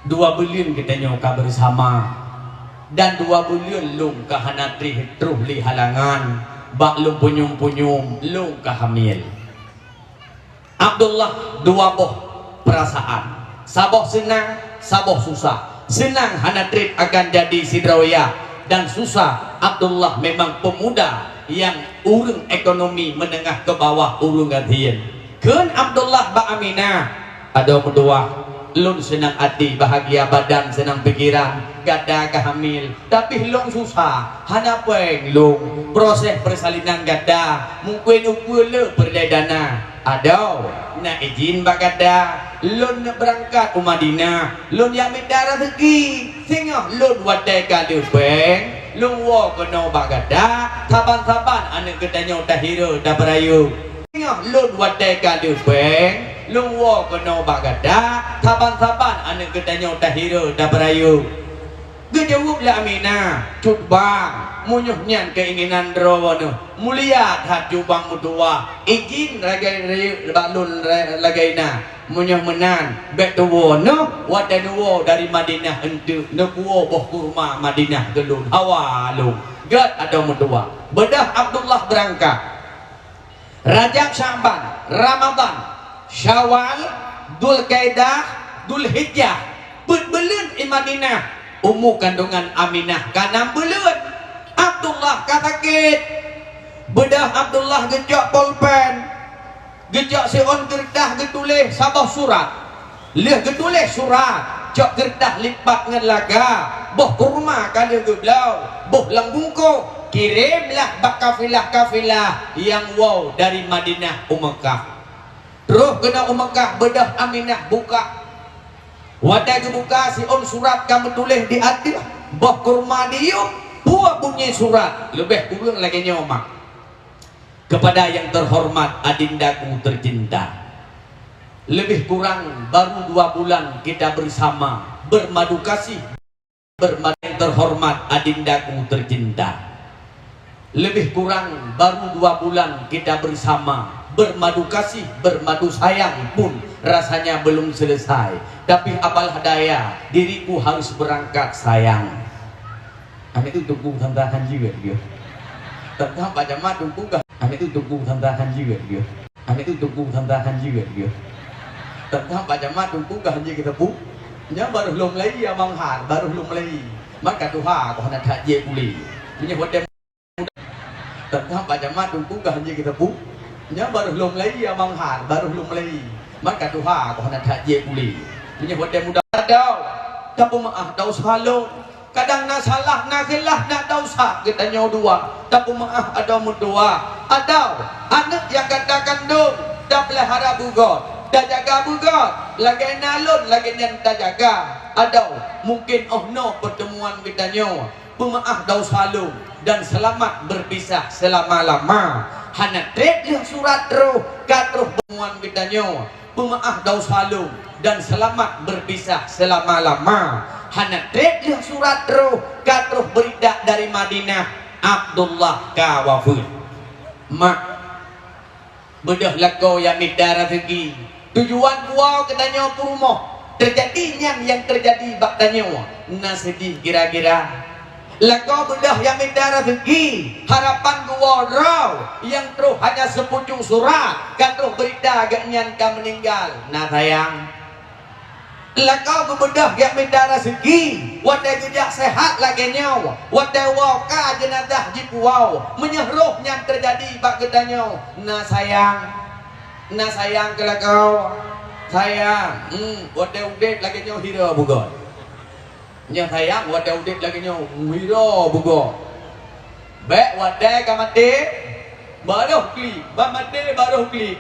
dua buleuen geutanyoe ka beusama, dan dua buleuen lôn ka hana treh troh lé halangan bak lôn punyueng-punyueng, lôn ka hamil. Abdullah dua boh peurasaan, saboh seunang, saboh susah. Seunang hana treb akan jadi sidroe yah, dan susah Abdullah memang peumuda nyang ureueng ekonomi meunengah keu bawah, ureueng gasien. Kheun Abdullah bak Aminah, "Adoe meutuwah, lôn seunang até, bahagia badan, seunang pikeran, gata ka hamil, tapi lôn susah, hana péng lôn. Proses peusalinan gata mungken ukeue le peureulée dana. Adoe, na idhin bak gata, lôn neuk beurangkat u Madinah, lôn jak mita raseuki. Singoh lôn watée ka lheueh péng, lôn woe keunoe bak gata, saban-saban aneuk geutanyoe tahira tapeurayeuk. Singoh lôn watée ka lheueh péng, lôn woe keunoe bak gata, saban-saban aneuk geutanyoe tahira tapeurayeuk." Geujaweueb lé Aminah, "Cut bang, meunyoe nyan keuinginan droeneuh, mulia that cut bang meutuwah, idhin lagée rayeuk bak lôn lagée na. Meunyoe meunan, bék tuwoe neuh, watée neuwoe dari Madinah eunteuk, neukuwoe boh kurma Madinah keu lôn, hawa lôn." Gét adoe meutuwah. Beudôh Abdullah beurangkat. Rajab, Syakban, Ramadhan, Syawal, Dzulkaidah, Dzulhijjah, peuet buleuen i Madinah. Umu kandongan Aminah ka nam buleuen. Abdullah ka sakét. Beudôh Abdullah geucok polpen, geucok siôn keureutah, geutuléh saboh surat. Lheueh geutuléh surat, cok keureutah lipat ngon laga, boh kurma ka lheueh geubloe, boh lam bungkôh, kirém lah bak kafilah-kafilah nyang woe dari Madinah u Meukah. Troh keunoe u Meukah, beudôh Aminah buka. Watée geubuka, siôn surat ka meutuléh di ateueh, boh kurma diyuem, peue bunyi surat, leubeh kureueng lagée nyoe mak. Kepada yang terhormat adindaku tercinta. Lebih kurang baru dua bulan kita bersama, bermadu kasih, bermadu, yang terhormat adindaku tercinta. Lebih kurang baru dua bulan kita bersama, bermadu kasih, bermadu sayang pun rasanya belum selesai. Tapi apalah daya, diriku harus berangkat, sayang. Aneuk teungku santang han jeuet geuh. Teuntang bak jamat teungku gah. Aneuk teungku santang han jeuet geuh. Aneuk teungku santang han jeuet geuh. Teuntang bak jamat teungku gah han jeuet geuh teupeu. Nyan barôh lôn mulai ya Bang Har, barôh lôn mulai. Maka tuha keuh hana that jeuet puléh. Meunyoe watée Teuntang bak jamat teungku gah han jeuet geuh teupeu. Nyan barôh lôn mulai ya Bang Har, barôh lôn mulai. Maka tuha keuh hana that jeuet puléh. Meunyoe watée muda adoe, tapeumeu'ah desya lôn. Kadang na salah, na khilaf, na desya geutanyoe dua. Tapeumeu'ah adoe meutuwah. Atau aneuk nyang gata kandong tapeulahara beugöt, tajaga beugöt, lagèe na lôn lagèe nyan tajaga. Atau mungkin 'oh noe peutemuan geutanyoe, peumeu'ah desya lôn dan seulamat beupisah seulama-lama. Hana trép lheueh surat troh, ka troh peutemuan geutanyoe, peumeu'ah desya lôn dan seulamat beupisah seulama-lama. Hana trép lheueh surat troh, ka troh beurita dari Madinah, Abdullah ka wafeuet. Mak, beudôh lakoe nyang mita raseuki. Tujuan geuwoe keu tanyoe peurumoh. Teujadi nyan nyang teujadi bak tanyoe, na seudeh gira-gira. Lakoe beudôh nyang mita raseuki, harapan geuwoe droe, nyang troh hanya seupucuk surat, ka troh beurita geuhnyan ka meuninggai. Na sayang. Lakoe geubeudôh nyang mita raseuki, watèe geujak seuhat lagèe nyoe, watèe woe ka jeunazah jipuwoe, meunyoe roh nyan teujadi bak geutanyoe, na sayang. Na sayang keu lakoe. Sayang, hmm, watèe udép lagèe nyoe hira beugöt. Nyoe sayang, watèe udép lagèe nyoe hira beugöt. Bèk watèe ka maté, barô klik. Ban maté, barô klik.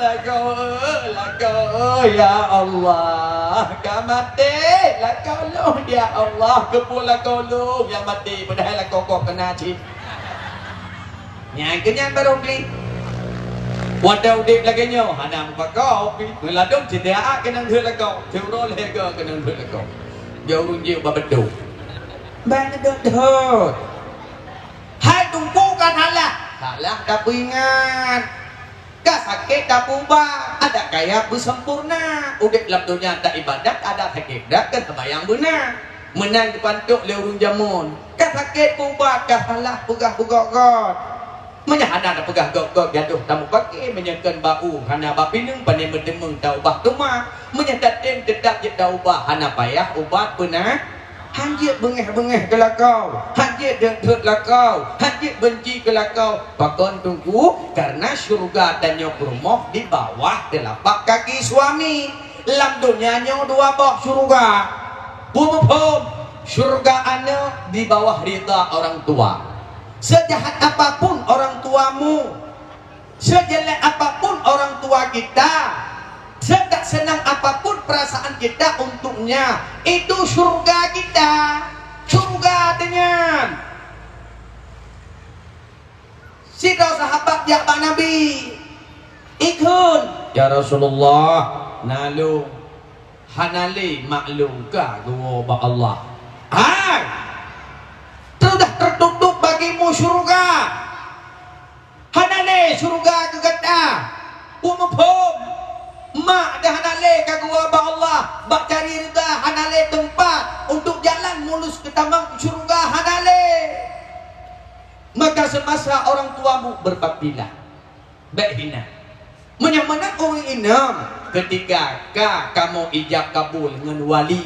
Lakoe, lakoe, ya Allah, ka maté lakoe lôn, ya Allah, keupeue lakoe lôn nyang maté, padahai lakoe kok keunan cit. Nyan keuh nyan barô klik. Watèe udép lagèe nyoe, hana meupakoe pih. Meuladôm cit keuneuk deuh lakoe. Siuroe lhèe goe keuneuk deuh lakoe. Jauh ureueng jeuet bak beutôi. Ban neudeuh-deuh. Hai Teungku ka salah. Salah tapeuingat. Ka sakét tapeuubat. Adak kaya beusempurna. Udép lam donya taibadat, adak sakét dak keu seumayang beuna. Meunan geupantok lé ureueng jameun. Ka sakét peuubat, ka salah peugah beugöt-göt. Meunyoe hana tapeugah göt-göt, gadôh tameupaké, meunyoe kheun bak u hana bak pineung, pané meuteumeung taubah teuma. Meunyoe tatem teutab jeuet taubah, hana payah ubat peuna. Han jeuet beungéh-beungéh keu lakoe, han jeuet deuet-deuet lakoe, han jeuet beunci keu lakoe. Pakon Teungku? Karena syeuruga tanyoe peurumoh di bawah teulapak kaki suami. Lam donya nyoe dua boh syeuruga. Peue muphom? Syeuruga aneuk di bawah ridha orang tua. Seujahat apapun orang tuamu, seujelek apapun orang tua kita, seutak seunang apapun perasaan kita untuknya, itu syeuruga kita. Syeuruga teuh nyan. Sidroe sahabat jak bak Nabi, ikheun, "Ya Rasulullah, na lôn hana lé mak lôn ka geuwoe bak Allah." Hai! Sudah tertutup bagimu syeuruga. Hana lé syeuruga keu gata. Peue muphom? Mak dah hana lé ka geuwoe bak Allah, bak cari ridha hana lé teumpat, untuk jalan mulus keu tamong syeuruga hana lé. Maka semasa orang tuamu berbaktilah. Bèk hina. Meunyoe meunan ureueng inong, keutika ka kamoe ijab kabul ngon wali,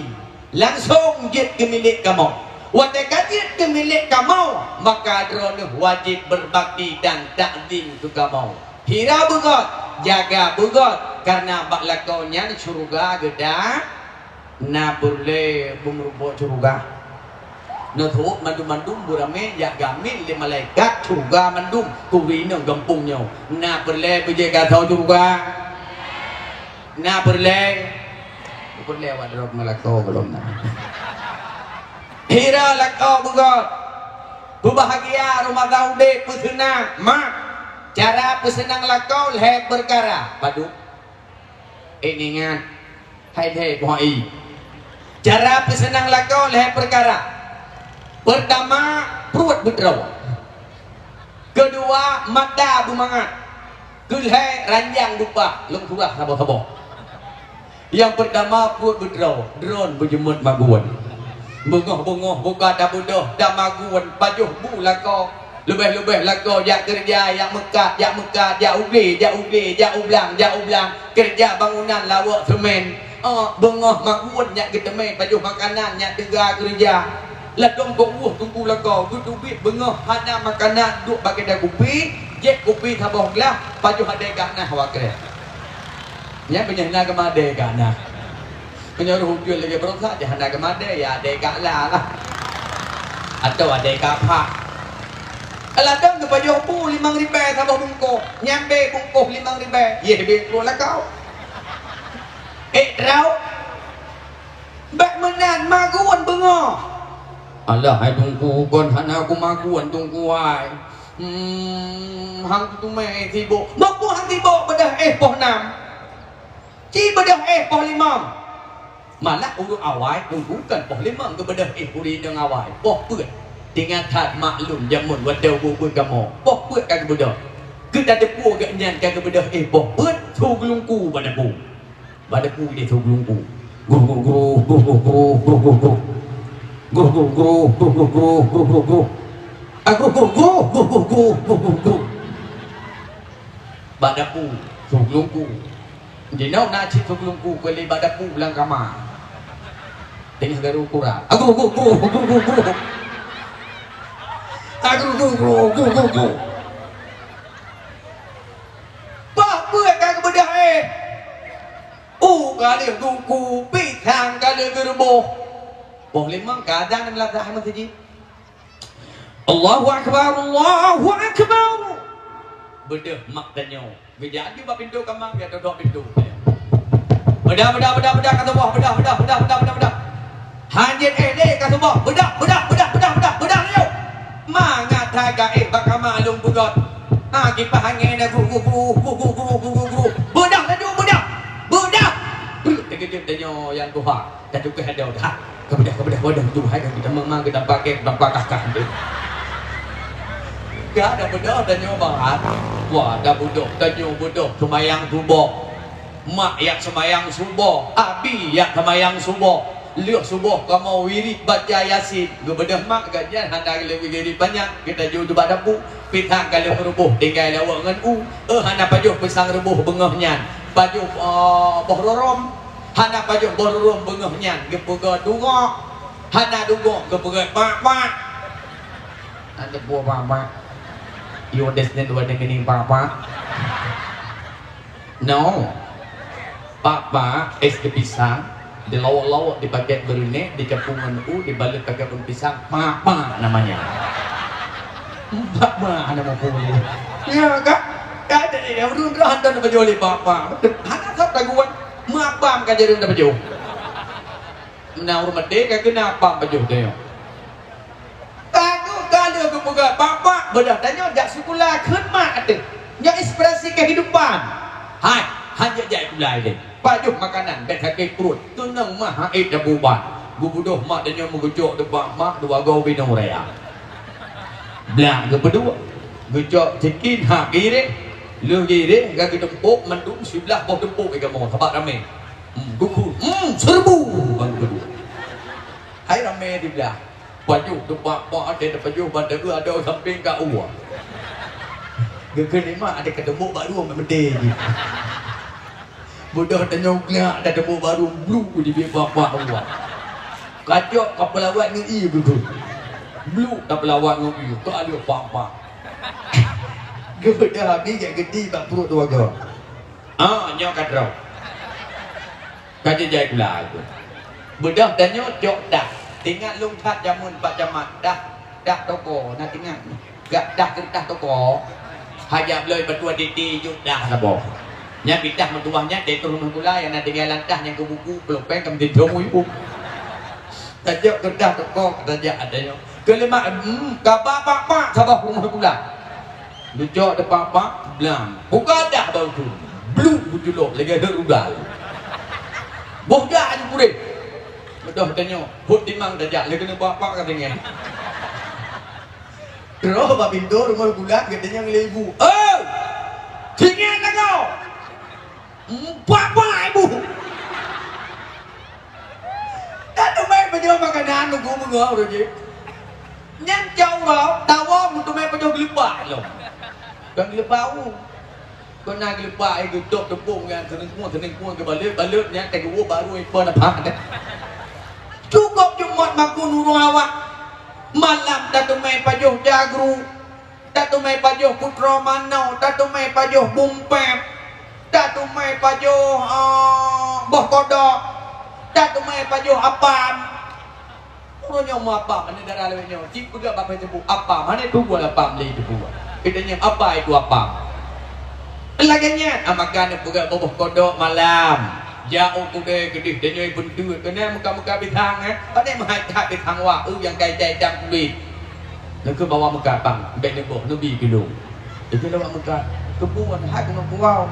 langsong jeuet keu milék kamoe. Watèe ka jeuet keu milék kamoe, maka droeneuh wajéb berbakti dan takzim keu kamoe. Hira beugöt, jaga beugöt, kareuna bak lakoe nyan syeuruga geuda. Na peureulèe beumeurumpok syeuruga. Neutôp mandum-mandum beuramé jak geuambil lé malaikat syeuruga mandum kuri inong gampông nyoe. Na peureulèe beujeuet gasoe syeuruga? Na peureulèe? Peureulèe awak droe meulakoe gohlom na. Hira lakoe beugöt. Peubahgia rumoh tangga udép peuseunang. Mak, cara peuseunang lakoe lhèe peukara. Padub. Eh, ingat, hai lhèe buhai. Cara peuseunang lakoe lhèe peukara. Peurtama, pruet beudroe. Keudua, mata beumangat. Keulhèe, ranjang beupah, lôn surah saboh-saboh. Nyang peurtama, pruet beudroe, droen beujeumeut magun. Beungoh-beungoh buka tabeudôh, tamagun, pajoh bu lakoe. Leubeh-leubeh lakoe jak keureuja, jak meukat, jak meukat, jak u glé, jak u glé, jak u blang, jak u blang, keureuja bangunan lawok seumén. Oh, beungoh magun nyak geuteumé, pajoh makanan nyak teuga keureuja. Ladôm kok woh teungku lakoe, geuteubiet beungoh hana makanan, duek bak keuda kupi, jép kupi saboh glah, pajoh adèe gak nah wakrek. Nyan beunyan na geumadé gak nah. Meunyoe roh ujeuen lagèe beurosak, jan hana geumadé, ya adèe gak la lah. Atau ada kapha. Ladôm geupajoh bu limong ribèe saboh bungkôh, nyang bèk bungkôh limong ribèe, yeh bèk ploh lakau. Ék trok. Bèk meunan magun beungoh. Alah hai Teungku, kon hana kumagun Teungku ai. Hmm, han kuteumé éh sibok. Meupeue han sibok beudôh éh poh nam. Ci beudôh éh poh limong. Malah ureueng awai Teungku kon poh limong geubeudôh éh ureueng awai. Poh peuet. Teungoh that maklum jameun watèe ubeut-ubeut kamoe. Poh peuet ka geubeudôh. Keu tateupeue gobnyan ka geubeudôh éh poh peuet, su geulungku bak dapu. Bak dapu di su geulungku. Gruh, gruh, gruh, gruh, gruh, gruh, gruh, gruh. Gruh, gruh, gruh, gruh, gruh, gruh, gruh, gruh, gruh. Ah, gruh, gruh, gruh, gruh, gruh, gruh, gruh, gruh. Bak dapu, su geulungku. Jinoe na cit su geulungku keu lé bak dapu lam kama. Teungoh garo kura. Ah, gruh, gruh, gruh, gruh, gruh, gruh. Ah, gruh, gruh, gruh, gruh, gruh, gruh. Bah peuet ka geubeudôh éh. U ka lheueh geukhu, pisang ka lheueh geuruboh. Poh limong ka azan lam meuseujid. Allahu Akbar, Allahu Akbar. Beudôh mak tanyoe. Geujak aju bak pintoe kama, geutodok pintoe. Beudôh, beudôh, beudôh, beudôh, ka suboh. Beudôh, beudôh, beudôh, beudôh, beudôh, beudôh. Hanjeuet éh lé ka suboh. Beudôh, beudôh, beudôh, beudôh, beudôh, beudôh laju. Mangat that gaéh bak kama lôn peugöt. Ha, kipah angén na gru, gru, gru. Beudôh laju, beudôh. Beudôh. Breuek, teukeujot tanyoe nyang tuha. Ka tukéh adoe that. Ka beudôh, ka beudôh, beudôh tu hai ka kita mama kita pakai, kita pakah kah tu. Ka ada beudôh tanyoe barat. Wah, ada beudôh tanyoe beudôh seumayang suboh. Mak jak seumayang suboh, abi jak seumayang suboh. Lheueh suboh kamoe wirid baca Yasin. Geubeudôh mak gobnyan hana lé wirid banyak. Geutaju bak dapu, pisang ka lheueh meuruboh tinggai lawok ngon u. Eh, hana pajoh pisang ruboh beungoh nyan. Pajoh, eh, boh rorom. Hana pajoh boh rorom beungoh nyan. Geupeugah dugok. Hana dugok geupeugah pak-pak. Hana boh pak-pak. Yo desnen dua dengan pak-pak. No. Pak-pak, es keu pisang, dilawok-lawok, dipakèt beureunek, dicampur ngon u, dibalot pakèt daun pisang, pak-pak namanya. Pak-pak nama pule. Ya kan? Ka ada ni, ureueng droe hantom tapajoh lé pak-pak. Hana sab taguan, meuabam ka jareueng tapajoh. Meunan ureueng maté ka keunong abam pajoh tanyoe. Ka geuh ka lheueh geupeugah, "Bapak, beudôh tanyoe jak sikula kheun mak," ateueh. Nyoe inspirasi kehidupan. Hai, hanjeuet jak sikula ilée. Pajoh makanan, bèk sakét pruet. Keunong mah hait tapuban. Geubeudôh mak tanyoe meugeucok teubak mak dua goe binoe raya. Blang geupeuduek. Geucok sikin hak geuiréh. Lheueh geuiréh, ka geutumpôk mandum siblaih boh tumpôk i kamoe, sabab ramé. Hmm, geuku, hmm, seureubu ban geuduek. Hai ramé siblaih. Pajoh teubak bak até, tapajoh ban taeu adoe sampéng ka uwa. Geukheun lé mak até ka teumbok bak rueng meuté jih. Beudôh tanyoe glak, ka teumbok bak rueng bluk dibiet bak-bak uwa. Kacok ka peulawat ngon ie geukheun. Bluk ka peulawat ngon ie, ka lheueh bak-bak. Geubeudôh abéh jak geuti bak pruet dua goe. Ah, nyoe ka droe. Ka jijai gula tu. Beudôh tanyoe cok dah. Teuingat lôn that jameun Pak Camat dah, dah toko, na teuingat. Gak dah keureutah toko. Hajat bloe batu titi jok dah saboh. Nyan pitah meutuwah nyan, di rumoh gula nyang na tinggai lantah nyang keu buku, peulopeng ka meusidroe muibu. Tajok keureutah toko, tajak até nyoe. Keuleumah, hmm, ka bak-bak saboh rumoh gula. Geucok teupapa, blang. Buka dah baru tu. Bluk bujulok lagèe deuek rudal. Boh jak aju kureh. Beudôh tanyoe, hot timang tajak lé keuneuk bapak ka tinggai. Troh bak pintoe rumoh gula geutanyoe lé ibu. "Eh! Singieng lagoe!" Empat buah ibu. Dak teumai pajoh makanan nunggu beungoh uroe jih. Nyan cak uroe, tawoe meuteumai pajoh geuleubak lom. Kon geuleubak u. Kon na geuleubak, eh, geutôb teupông nyan, seuningkueng-seuningkueng geubalot-balot nyan, teuh geuwoe baru ipa na pah. Cukôp jumôt makun ureueng awak. Malam dak teumai pajoh jagru. Tateumé pajoh putroe manoe, tateumé pajoh bumpép, tateumé pajoh, eh, boh kodok, tateumé pajoh apam. Uroe nyoe meuapam, aneuk dara lawét nyoe, cit peugah bak fai teupeue, apam, hana teupeue apam lé teupeue. Geutanyong, "Apa itu apam?" Lagèe nyan, ah, maka neupeugah boh kodok malam. Jak u keudè keudeh, tanyoe beunteuk, keunan meuka-meuka pisang, eh. Padahai meuhai that pisang wak, eu nyang kai-kai dam kulét. Neukeuh bawa meuka, "Bang, bèk neuboh, neubi keu lôn." Itu lewat meuka, "Keupeue, hai keunoe kuwoe?"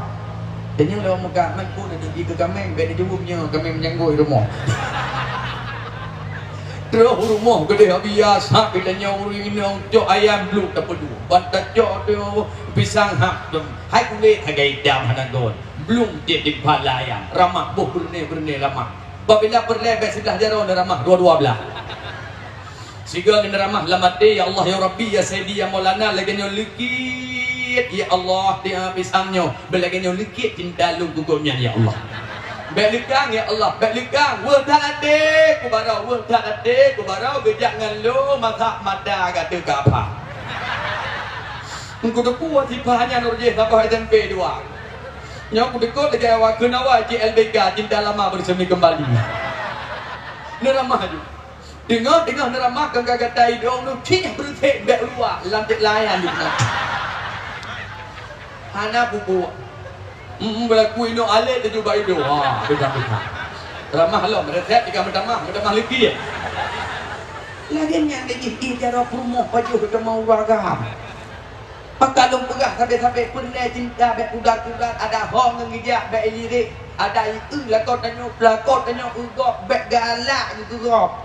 Tanyoe lewat meuka, "Man peue neubi keu kaméng, bèk neujaweueb nyoe, kaméng meunyanggôi rumoh." Troh u rumoh keudeh, biasa geutanyoe ureueng inong cok ayam bluek tapeuduek. Ban tacok tu pisang hak, hai kulét sagai dam hana gon. Blueng tiep dipat lé ayam, ramah boh beureuné-beureuné ramah. Babila peureulèe bèk siblah jaroe neuramah dua-dua blah. Sigoe neuramah lam até, "Ya Allah, ya Rabbi, ya Sayyidi, ya Maulana, lagèe nyoe leukét, ya Allah, tiep pisang nyoe, bèk lagèe nyoe leukét cinta lôn keu gobnyan, ya Allah." Bèk leukang, ya Allah, bèk leukang. Weueh that até kubarô, weueh that até kubarô, geujak ngon lôn masak mata gata keu apah. Engku teupeue sipah nyan ureueng jih saboh S M P dua. Nyoe kudeungo lagèe awak keunawa cit L B K, cinta lama bersemi kembali. Neuramah aju. Teungoh-teungoh neuramah, keu gata idong nu cih beureusék bèk luwa lam cit layan di. Hana pupuk. Hmm, beulaku inong alé teuju bak idong. Ha, beda-beda. Ramah lom, resep tiga meutamah, meutamah lagi. Lagèe nyan lé jih, ih, jaroe peurumoh pajoh teuma ureueng agam. Maka lôn peugah sabe-sabe, peureulèe cinta bèk pudar-pudar, ada ho ngon geujak bèk ilirik, ada ieu lakoe tanyoe, lakoe tanyoe eu gob, bèk galak keu gob.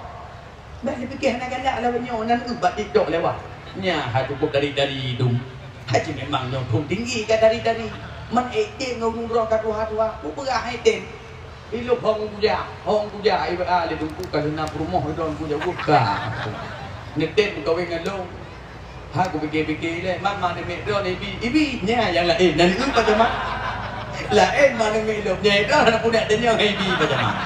Bèk neupiké hana galak lawét nyoe, nan eu bak TikTok lewat. Nyan hai cukup dari-dari dum. Hai cit memang nyoe phon tinggi ka dari-dari. Man ék tem ngon ureueng droe ka tuha-tuha, peue peugah hai tem. Ilôn hong kuja, hong kuja, iba lé teungku ka lheueh na peurumoh idong kuja buka. Neutem meukawen ngon lôn. Ha, kupike-pike lé, man ma neumiet droe ibi, ibi, nyan nyang laén. Nan eu pajamat. Laén ma neumiet lôn, nyan droe hana pudak deunyoe ibi pajamat.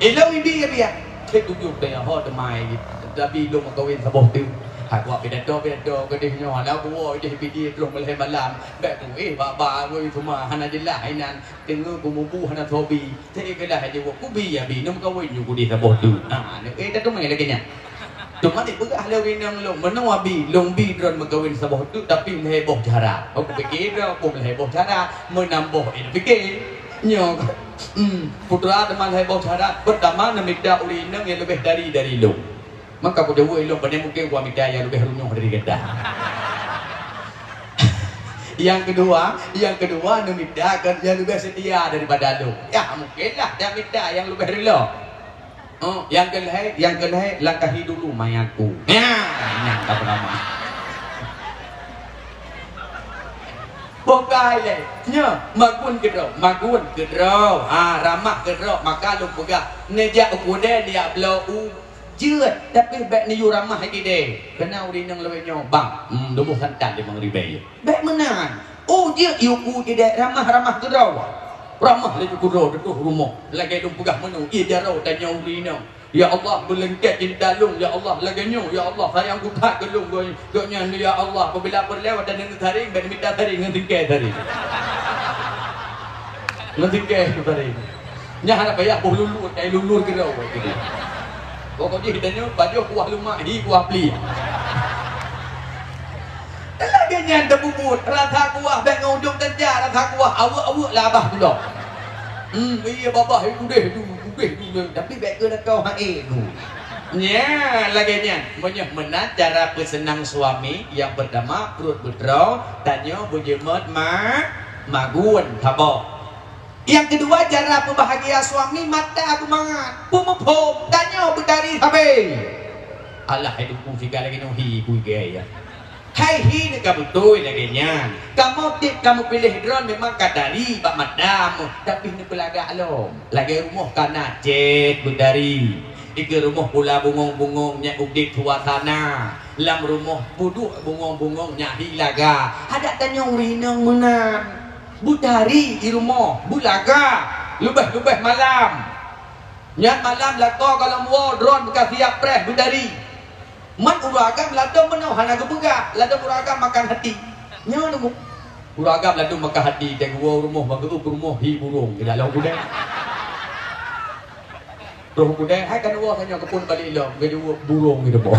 Ilôn ibi ya biak. Cit tujoh teuh ho teumai, tapi lôn meukawen saboh teuk. Ha, kuat pidato-pidato keudeh nyoe, hana buwoe ideh ibi di troh meulhèe malam. Bèk kuéh bak-bak, woi, cuma hana jeulaih inan. Teungoh kumubu hana soe bi, teukeudeh jaweueb kubi ya bi, neumeukawen nyoe kudeh saboh teuk. Ha, eh, tateumé lagèe nyan. Teuma dipeugah lé ureueng inong lôn, meunoe abi, lôn bi droen meukawen saboh teuk, tapi lhèe boh cara. Oh, kupike droe, oh, lhèe boh cara, meunan boh, eh, pike. Nyoe, hmm, putra teuma lhèe boh cara, peurtama neumita ureueng inong nyang leubeh dari, dari lôn. Maka kujaweueb ilôn, pane mungken kuwa mita nyang leubeh runoh dari gata. Nyang keudua, nyang keudua neumita keu nyang leubeh seutia daripada lôn. Ya, mungkenlah dak mita nyang leubeh rila. Oh, nyang keulhèe, nyang keulhèe langkahi dulu mayatku. Ya, nyang ka beurama. Bukai lé. Nyoe, magun keudroe, magun keudroe. Ha, ramah keudroe, maka lôn peugah, neujak u keudè, neujak bloe u Jeuet, tapi bèk neuyue ramah lagèe deh. Keunan ureueng inong lawét nyoe, "Bang, hmm, duboh santan limong ribèe." Bèk meunan. Oh, jeuet yue ku jideh ramah-ramah keudroe. Ramah laju keudroe teutoh rumoh. Lagèe lôn peugah meunoe, ié jaroe tanyoe ureueng inong. "Ya Allah, beuleungkèt cinta lôn, ya Allah, lagèe nyoe, ya Allah, sayang kuthat keu lôn." Gobnyan, "Ya Allah, apabila peureulèe watèe neungeut saréng, bèk neumita saréng, ngon singkèe saréng." Ngon singkèe saréng. Nyan hana payah boh lulur, kai lulur keudroe. Pokok jih tanyoe pajoh kuah lumak, hi kuah pli. Lagèe nyan teububuet, rasa kuah bèk ngon ujong teuja, rasa kuah aweuek-aweuek lah abah tulông. Hmm, iya babah, eh, udeh tu, udeh tu, tapi bèk keu lakoe hai tu. Nyan, lagèe nyan. Meunyoe meunan cara peuseunang suami, nyang peurtama pruet beudroe, tanyoe beujeuet ma-, magun, saboh. Nyang keudua, cara peubahagia suami mata beumangat, peumuphom, tanyoe beutari sabe. Alah, hai teungku siga lagèe nyoe hi, bui gaya. Hai hi neuka beutôi lagèe nyan. Kamoe tiep kamoe piléh droen memang ka tari bak mata, tapi neupeulagak lom. Lagèe rumoh ka na cét beutari. Dikeue rumoh pula bungong-bungong nyak udép suasana. Lam rumoh peuduek bungong-bungong nyak hi laga. Adak tanyoe ureueng inong meunan. Beutari di rumoh, beulaga, leubeh-leubeh malam. Nyan malam lakoe goh lom woe droen ka siap preh beutari. Man ureueng agam ladôm meunoe hana geupeugah, ladôm ureueng agam makan hati. Nyoe nunggu. Ureueng agam ladôm makan hati, dan geuwoe rumoh, bak geuôb rumoh hi burông, di dalam gudang. Roh kudai, hai kan woe tanyoe keupeue balik lom, geujaweueb burông di depan.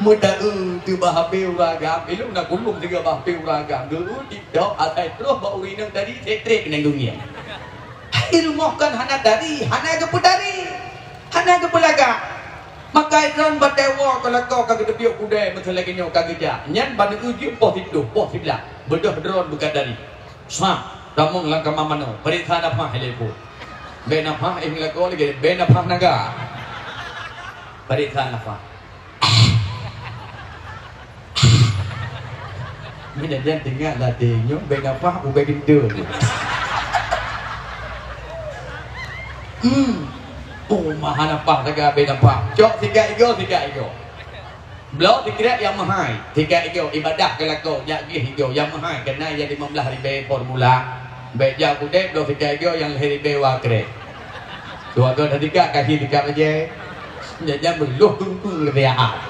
Meudaeu teuh bak H P ureueng agam, ilong na kulum tiga bak H P ureueng agam. Geuyue TikTok asai troh bak ureueng inong tadi, trek-trek keuneuk geungieng. Hai rumoh kan hana tari, hana geupeutari, hana geupeulagak. Maka droen batée woe keu lakoe ka geuteubiet kudai meuteulagée nyoe ka geujak. Nyan baneue jeuet poh siplôh, poh siblaih. Beudôh droen beukat tari. Sa, tamong lam kama manoe, peuriksa nafah ilée po. Bèk nafah, eh, lagoe lagèe bèk nafah naga. Peuriksa nafah. Meunyoe jan teuingat latèe nyoe, bèk nafah ubé gintu. Hmm. Oh, maha nafah naga bèk nafah. Cok sikat igoe, sikat igoe. Bloe sikrek nyang meuhai, sikrek igoe ibadah keu lakoe, jak gleh igoe nyang meuhai, keunan nyang limong blaih ribèe formula. Bèk jak kudép bloe sikrek igoe nyang lhèe ribèe wa krek. Dua goe sikrek, kaki sikrek bajèe. Nyan, nyan meulôh keueng-keueng leubeh ahai.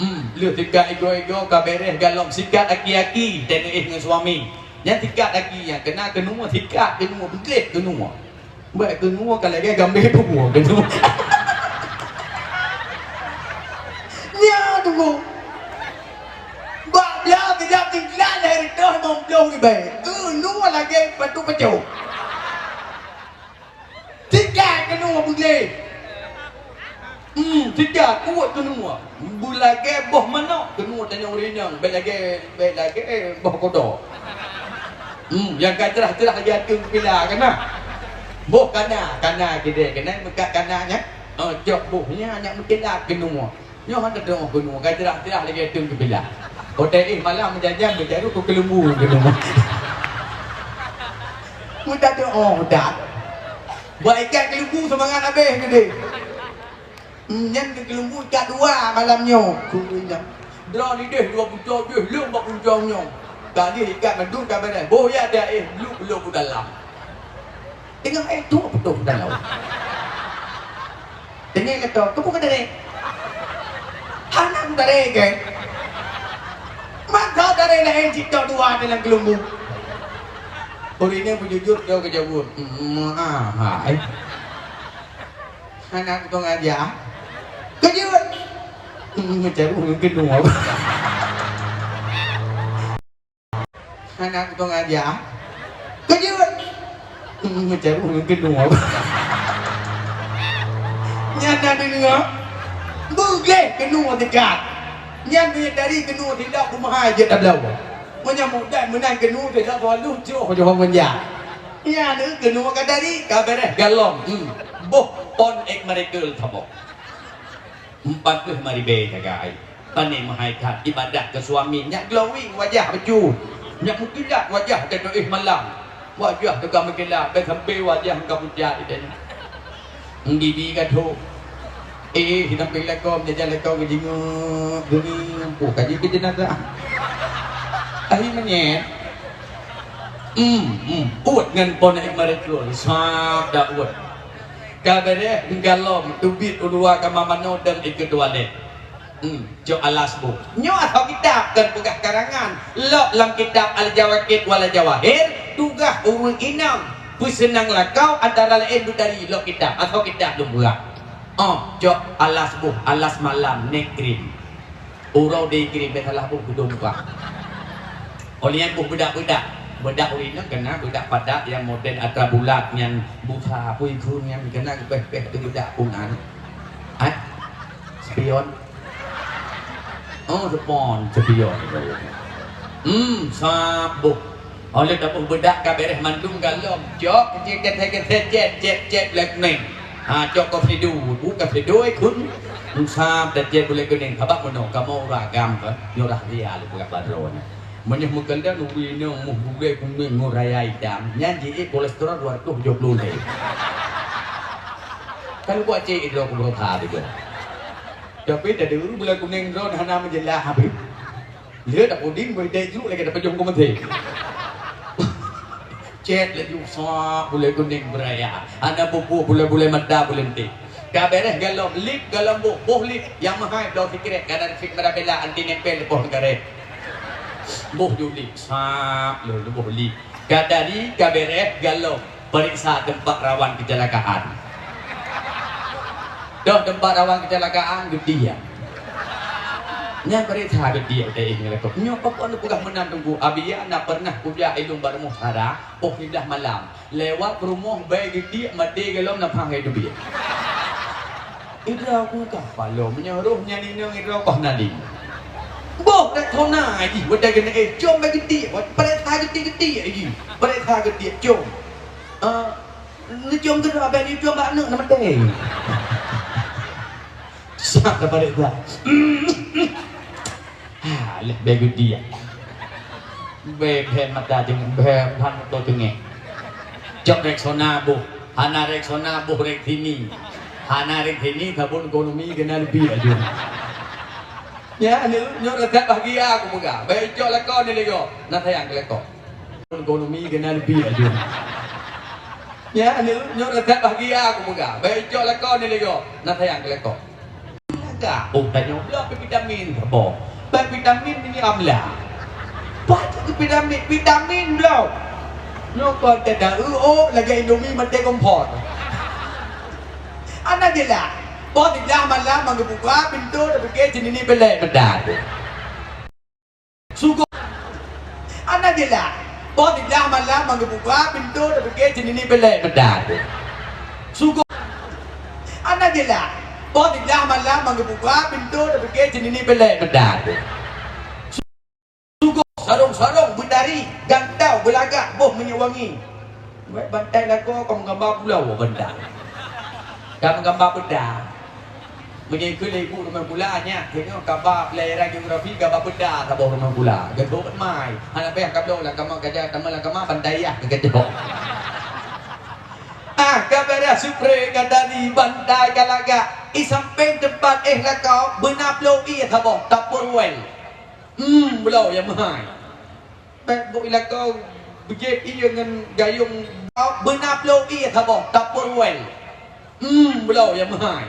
Hmm, lheueh sikrek igoe-igoe ka bèrèh galom sikrek aki-aki, teuneuk ngon suami. Nyan sikrek aki nyang keunan keunoe sikrek keunoe, beugléh keunoe. Bèk keunoe ka lagèe gambé tuboh keunoe. Nyan tuboh. Bak blah sidab tinggai lhèe reutôh limong ploh ribèe. Keunoe lagèe batu peucok. Sikrek keunoe beugléh. Hmm, sikrek kuat keunoe. Beulagèe boh manok keunoe tanyoe ureueng inong, bèk lagèe, bèk lagèe boh kodok. Hmm, nyang ka crah-crah lagèe ateueng keupila kana. Boh kana, kana keudéh, kana meukat kana nyan. Oh, cok boh nyan, nyan meukilat keunoe. Nyoe hana teuoh keunoe, ka crah-crah lagèe ateueng keupila. Watèe éh malam meujanjan meujaroe keu keuleumbu keunoe. Meuta teuoh, meuta. Buat ikat keuleumbu seumangat habéh keudéh. Nyan keu keuleumbu ikat dua malam nyoe. Droeneuh dua puncoe, deuh lôn bak puncoe nyoe. Ka deuh ikat mandum ka bèrèh. Boh ya dia éh, luk-luk u dalam. Teungoh éh, trôk putôh u dalam. Teungoh gata, keupeue ka tarek? Hana kutarek, kan? Mantong tarek laén cit dua dalam keuleumbu. Ureueng inong beujujur, jaweueb keujaweueb. Hmm, ah, hai. Hana kupeungaja. Keujeuet. Hmm, meucaru mungken dua. Hana kupeungaja. Keujeuet. Hmm, meucaru mungken dua. Nyan na deungoe. Beugléh keunoe teuka. Nyan meunyoe dari keunoe tidak kumaha jeuet tabloe. Meunyoe mudah meunan keunoe tidak selalu jroh jroh meunja. Nyan keunoe ka dari ka bèrèh galom. Hmm. Boh pon ék miracle saboh. Empat puluh lima ribèe jaga ai. Pané meuhai that ibadah keu suami, nyak glowing wajah beujeuet. Nyak meukilat wajah teuh éh malam. Wajah teuh ka meukilat, bèk sampoe wajah ka pucat itén. Ngibi ka thôk. Eh, hidang pih lakoe, jajan lakoe geujingeuk, geungui, ampoh ka jih keu jeunazah. Ahi meunyan. Hmm, hmm. Uet ngon pon ék miracle, sab dak uet. Ka bèrèh galom teubiet u luwa kama manoe dan ikeu tualet. Hmm, cok alas boh. Nyoe atau kitab kon peugah karangan. Lok lam kitab Al-Jawaqit wal Jawahir, tugaih ureueng inong peuseunang lakoe antara laén beutari lok kitab atau kitab lôn peugah. Oh, cok alas boh, alas malam, neck cream. Uroe dikirém bèk salah boh geudong bah. Óh lheueh nyan boh beudak-beudak. Beudak ureueng inong keunan beudak padat nyang model atra bulat nyan busa, pui kheun nyan keunan geupéh-péh teuh beudak peue nan. Hai. Spion. Oh, spon, spion. Hmm, sab boh. Óh lheueh taboh beudak ka bèrèh mandum galom, cok, cek, cek, cek, cek, cek, cek, black name. Ha, cok kopido, bu kopido, eh, kun. Sab dan cek black name, sabab meunoe kamoe ureueng agam kan, nyoe dah dia lé peugah badroe nyan. Meunyoe meukeuleueng ureueng inong muh gurèe kunèng ngon raya itam, nyan jiék kolesterol dua ratus tujoh puluh lhèe. Kan buat cek droe kubroe kha juga. Tapi tadi ureueng black kunèng droe hana meujeulaih habéh. Lheueh tapuding, beuidéh jroh lagèe tapeujong keumeudé. Cét laju, sop, bulèe kunèng beuraya. Hana peue-peue, bulèe-bulèe mata, bulèe leuntèe. Ka bèrèh galom, lip galom boh, boh lip nyang meuhai bloe sikrek, kadang fik meurabela anti nempel di poh karet. Boh ju lip, sop, lheueh boh lip. Ka dari, ka bèrèh galom, peuriksa teumpat rawan keucilakaan. Dok teumpat rawan kecelakaan, geudiek. Nyan peuriksa geudiek teuh ngon lakoe. Nyoe pakon peugah meunan Teungku, Abi, ya, na pernah kujak ilong bak rumoh sara, poh siblaih malam. Lewat rumoh bèe geudiek, maté gohlom na phang hai teubiet. Idroe ku ka paloe, meunyoe roh nyan inong idroe koh nadi. Boh Rexona jih, watèe keuneuk, eh, com bèe geudiek, peuriksa geudiek-geudiek jih. Peuriksa geudiek, com. Ah, Neucium keudroe, abéh neucium bak aneuk, na maté. Sak dah balik dah. Ha, leh bèe geudiek. Bèe, bèe mata cengeng, bèe ban moto cengeng. Cok Rexona boh. Hana Rexona boh Rexini. Hana Rexini, sabon ekonomi keunan leubeh aju. Ya, nyoe, nyoe resep bahagia aku peugah. Bèe cok lakoe ni lego. Na sayang keu lakoe. Ekonomi keunan leubeh aju. Ya, nyoe, nyoe resep bahagia aku peugah. Bèe cok lakoe ni lego. Na sayang keu lakoe. Lagak, oh, tanyoe bloe pih vitamin saboh. Bèe vitamin ni amla. Pajan vitamin, vitamin bloe. Nyoe kon teuda eu, oh, lagèe Indomie maté kompor. Hana jeulaih. Poh siblaih malam, ban geubuka pintoe, tapike ceunini beulée meudat. Sugoh. Hana jeulaih. Poh siblaih malam ban geubuka pintoe, tapike ceunini beulée meudat. Sugoh. Hana jeulaih. Poh siblaih malam ban geubuka pintoe, tapike ceunini beulée meudat. Sugoh, sarong-sarong beutari, gantau beulagak, boh minyeuk wangi. Wék bantai lakoe ka meugamba pulo bantai. Ka meugamba peuda. Meunyoe keu lé ibu rumoh gula nyan, keunoe kaba pelajaran geografi kaba peuda saboh rumoh gula. Geugot mai. Hana payah kabloe lam kama, gajah tamah lam kama, bantai yah keu geugot. Ah, ka beureh supre ka dari bantai ka lagak. I sampéng teumpat éh lakoe, beuna ploh ie saboh, Tupperware. Hmm, bloe nyang meuhai. Bèk boh i lakoe beujép ie ngon gayông, beuna ploh ie saboh, Tupperware. Hmm, bloe nyang meuhai.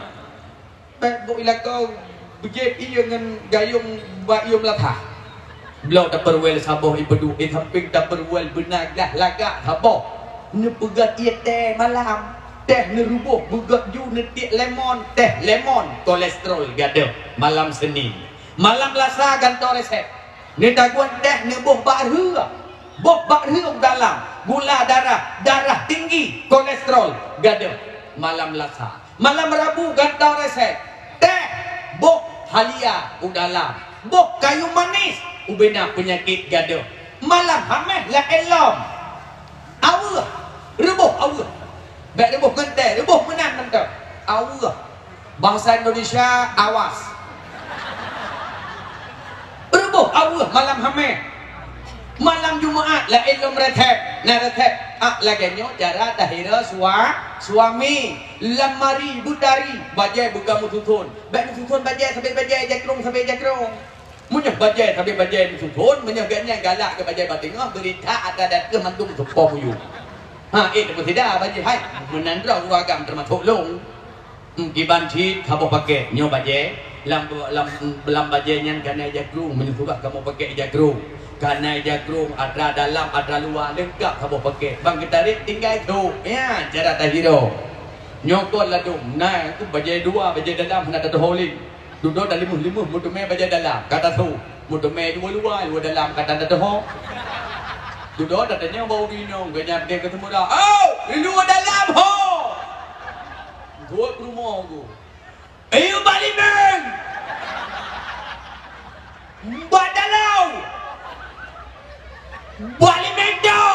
Bèk boh i lakoe beujép ie ngon gayông bak ie meulatah. Bloe Tupperware saboh ipeuduek, i sampéng Tupperware beuna glah lagak saboh. Neupeugöt ie teh malam. Teh neuruboh, beugöt ju neutiek lemon, teh lemon, kolesterol gadôh. Malam Senin. Malam Lasa gantoe resep. Neutagun teh neuboh bak rhue. Boh bak rhue u dalam. Gula darah, darah tinggi, kolesterol gadôh. Malam Lasa. Malam Rabu gantoe resep. Teh, boh halia u dalam. Boh kayu manis, ubena peunyakét gadôh. Malam Hamèh laén lom. Aweueh, reuboh aweueh. Bèk reuboh ngon teh, reuboh meunan mantong. Aweueh. Bahasa Indonesia, awas. Reuboh aweueh malam Hamèh. Malam Jumat laén lom resep. Na resep, ah, lagèe nyoe cara tahira sua-, suami. Lamari beutari, bajèe beuka meususon. Bèk meususon bajèe sabé bajèe, jakrong sabé jakrong. Meunyoe bajèe sabé bajèe meususon, meunyoe gobnyan galak keu bajèe bateungoh, beurita atra dan keuh mandum seupôt buyueng. Ha, éh, teupeusida bajèe hai, meunan droe ureueng agam teumasok lôn. Hmm, kiban cit saboh pakèt nyoe bajèe, lam, lam, lam bajèe nyan kana jakrong, meunyoe surat kamoe pakèk jakrong. Kana jakrong, atra dalam, atra luwa, leungkap saboh pakèt. Ban geutarek tinggai trok. Nyan cara tahira. Nyoe kon ladôm, na bajèe dua, bajèe dalam hana tatuho lé. Dudoe talimeuh-limeuh meuteumé bajèe dalam, ka taso. Meuteumé luwa-luwa, luwa dalam ka tan tatuho. Dudoe tatanyong bak ureueng inong, gobnyan deh keu seumura, "Oh, luwa dalam ho!" Buet rumoh geuh. "Ayo bak limeng! Bak dalam! Bak limeng tu!"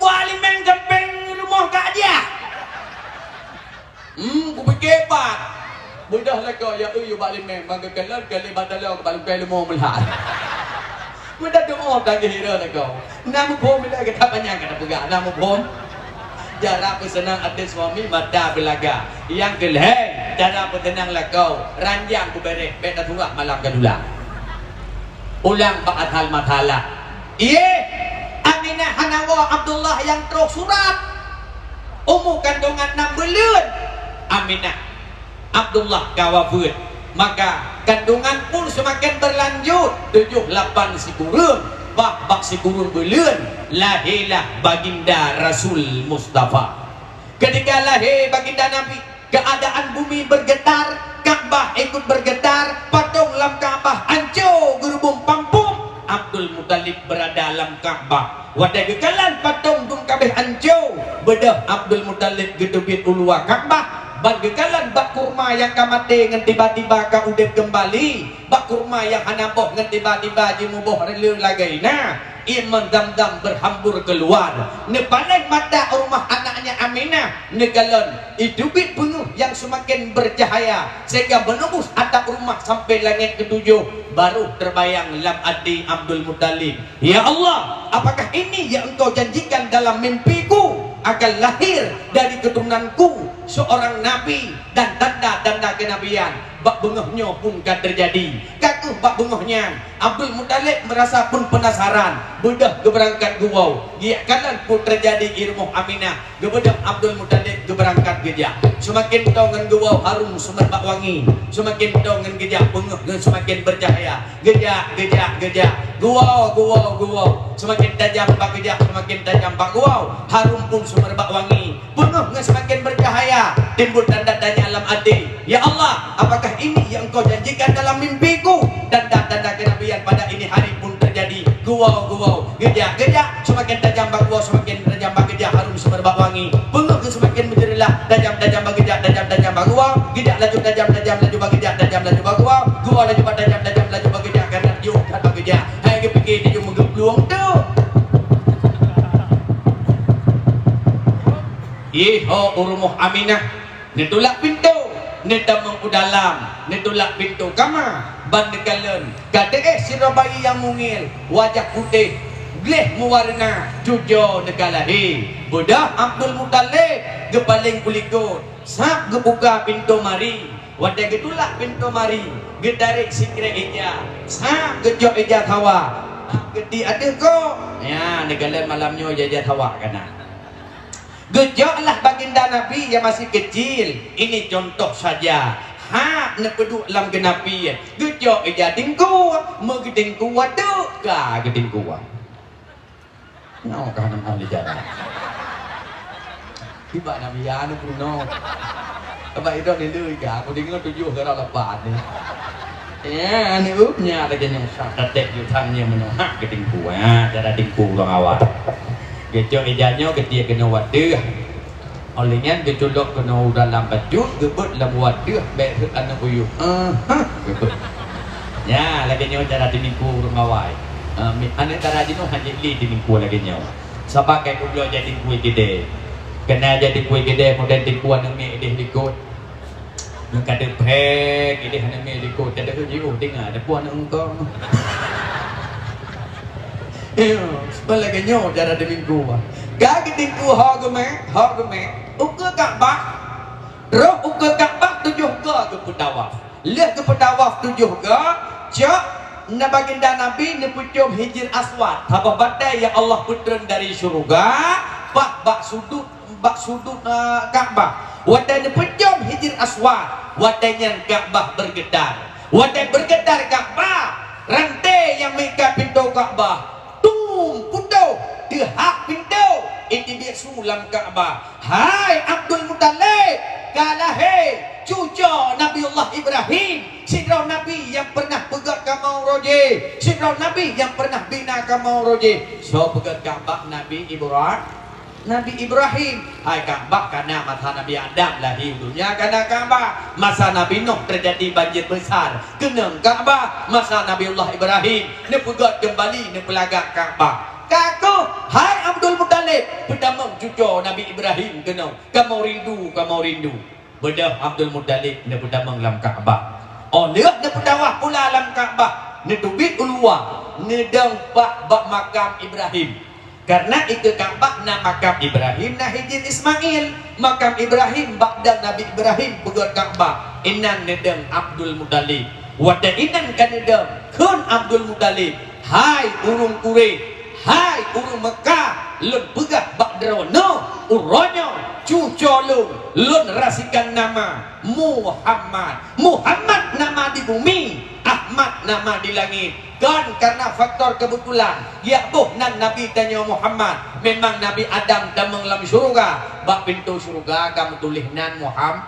Bak limeng sampéng rumoh Kak Diah. Hmm, kupike pat. Beudôh lakoe, ya eu, yue bak limeng, ban geukalon kali bak taloe, bak lukai leumo meulat. Meudat doa tanggeh ira lakoe. Na muphom, bila gata panyang gata peugah, na muphom. Cara peuseunang até suami mata beulaga. Nyang keulhèe, cara peuseunang lakoe, ranjang kubereh, bèk tasurah malam ka dulang. Ulang bak asal masalah. Ié, Aminah hana woe Abdullah nyang troh surat. Umu kandongan nam buleuen Aminah, Abdullah ka wafeuet. Maka kandongan pun seumaken beulanjut, tujoh lapan sikureueng, bah bak sikureueng buleuen lahé lah Baginda Rasul Mustafa. Ketika lahé Baginda Nabi, keuadaan bumi bergetar, Ka'bah ikut bergetar, patong lam Ka'bah anco geurubong pampong. Abdul Muthalib beurada lam Ka'bah. Watée geukalon patong dum kabeh anco, beudôh Abdul Muthalib geuteubiet u luwa Ka'bah, ban geukalon bak kurma nyang ka maté ngon tiba-tiba ka udeb keumbali, bak kurma nyang hana boh ngon tiba-tiba jimuboh le lagée na. Ie meunan Zamzam berhambur keluar, neupaléng mata u rumoh anaknya Aminah, neukalon, iteubiet peungeuh nyang seumaken bercahaya, sehingga meunembus atap rumoh sampoe langét keutujôh, baru teubayang lam até Abdul Muthalib, "Ya Allah, apakah ini yang Engkau janjikan dalam mimpiku, akan lahir dari keturunanku seorang nabi dan tanda-tanda kenabian?" Bak beungoh nyoe pun ka teujadi. Ka kheueh bak beungoh nyan, Abdul Muthalib meurasa pun peunasaran, beudôh geubeurangkat geuwoe, geujak kalon peue teujadi i rumoh Aminah. Geubeudôh Abdul Muthalib geubeurangkat geujak. Seumaken toe ngon geuwoe harôm seumeurbak wangi, seumaken toe ngon geujak beungoh ngon seumaken beucahya. Geujak, geujak, geujak, geuwoe, geuwoe, geuwoe. Seumaken tajam bak geujak, seumaken tajam bak geuwoe, harôm pun seumeurbak wangi. Beungoh ngon seumaken beucahya, timbul tanda tanya lam até, "Ya Allah, apakah ini yang Engkau janjikan dalam mimpiku? Tanda-tanda kenabian pada ini hari pun terjadi." Geuwoe, geuwoe, geujak, geujak, seumaken tajam bak geuwoe, seumaken tajam bak geujak, harôm seumeurbak wangi. Beungoh ngon seumaken meujeureulah, tajam-tajam bak geujak, tajam-tajam bak geuwoe, geujak laju tajam-tajam laju bak geujak, tajam laju bak geuwoe, geuwoe laju bak tajam-tajam laju bak geujak, ka that jiôh that bak geujak. Hai geupike jijôk meugeuplueng tu. Ié ho u rumoh Aminah, neutulak pintoe, neutamong u dalam, neutulak pintoe kama, ban neukalon, ka teuéh sidroe bayi nyang mungil, wajah putéh, gleh meuwarna, cucoe neuka lahé. Beudôh Abdul Muthalib geupaleng u likot, sab geubuka pintoe mari. Watée geutulak pintoe mari, geutarek sikrek ija, sab geucok ija sawa, sab geuti ateueh gob. Nyan, neukalon malam nyoe ija-ija sawa ka na. Geucok lah Baginda Nabi nyang masih keucil, ini contoh saja. Hak neupeuduek lam geunapi, geucok ija teungku, meugeuteungku ateueh ka geuteungku. Nyoe ka hana meuhom di jalan. Tiba Nabi ya anu peunoh. Abah idong ni lui ka, aku deungoe tujoh gara lapan ni. Ya, anu up nya lagée nyoe sah datek jutan nya meunoh hak geuteungku. Ha, cara teungku ureuëng awai. Geucok ija nyoe geutiek keunoe wateuh. Óh lheueh nyan geuculok keunoe u dalam bacut, geubeuet lam wateuh, bék rhot aneuk uyueng. Aha, geubeuet. Nya, lagée nyoe cara teungku ureuëng awai. Ah, mi-, aneuk dara jinoe hana jeuet lé teungku lagée nyoe. Saban kai peubloe jadi kue keudè. Keunan jadi kue keudè, modern teungku aneuk miet ideh likot. Ngon ka deuh phek, ideh aneuk miet likot, ka deuh jiôh teungoh, ada pun aneuk engkong. Iyo, sebelah lagée nyoe cara teungku. Ka geuteungku ho geumé, ho geumé. Ukeue Ka'bah, troh ukeue Ka'bah tujoh goe geupeutawaf. Lheueh geupeutawaf tujoh goe, cok na Baginda Nabi neupeucom Hijir Aswad, saboh batée nyang Allah peutreun dari syeuruga, paih bak sudut, bak sudut, eh, Ka'bah. Watée neupeucom Hijir Aswad, watée nyan Ka'bah bergetar. Watée bergetar Ka'bah, ranté nyang meuikat pintoe Ka'bah tum putôh, teuhak pintoe, iteubiet su lam Ka'bah. Hai Abdul Muthalib, ka lahé cucoe Nabiullah Ibrahim, sidroe nabi nyang pernah peugét kamoe roh jih, sidroe nabi nyang pernah bina kamoe roh jih. Soe peugét Ka'bah? Nabi Ibra-, Nabi Ibrahim. Hai Ka'bah ka na masa Nabi Adam lahé u dunia ka na Ka'bah. Masa Nabi Nuh teujadi banjir besar, keunong Ka'bah. Masa Nabiullah Ibrahim neupeugét keumbali neupeulagak Ka'bah. Ka kheueh, hai Abdul Muthalib, peutamong cucoe Nabi Ibrahim keunong. Kamoe rindu, kamoe rindu. Beudôh Abdul Muthalib neupeutamong lam Ka'bah. Óh lheueh neupeutawaf pula lam Ka'bah, neuteubiet u luwa, neudong bak, bak makam Ibrahim. Karena ikeue Ka'bah na makam Ibrahim, na Hijir Ismail. Makam Ibrahim bak dang Nabi Ibrahim peugét Ka'bah. Inan neudong Abdul Muthalib. Watée inan ka neudong, kheun Abdul Muthalib, "Hai ureuëng Quraisy, hai ureuëng Meukah, lôn peugah bak droeneuh, uroe nyoe cucoe lôn, lôn rasakan nama Muhammad. Muhammad nama di bumi, Ahmad nama di langit. Kon karena faktor kebetulan, jak boh nan Nabi tanyoe Muhammad. Memang Nabi Adam tamong lam syeuruga, bak pintoe syeuruga ka meutuléh nan Muham-,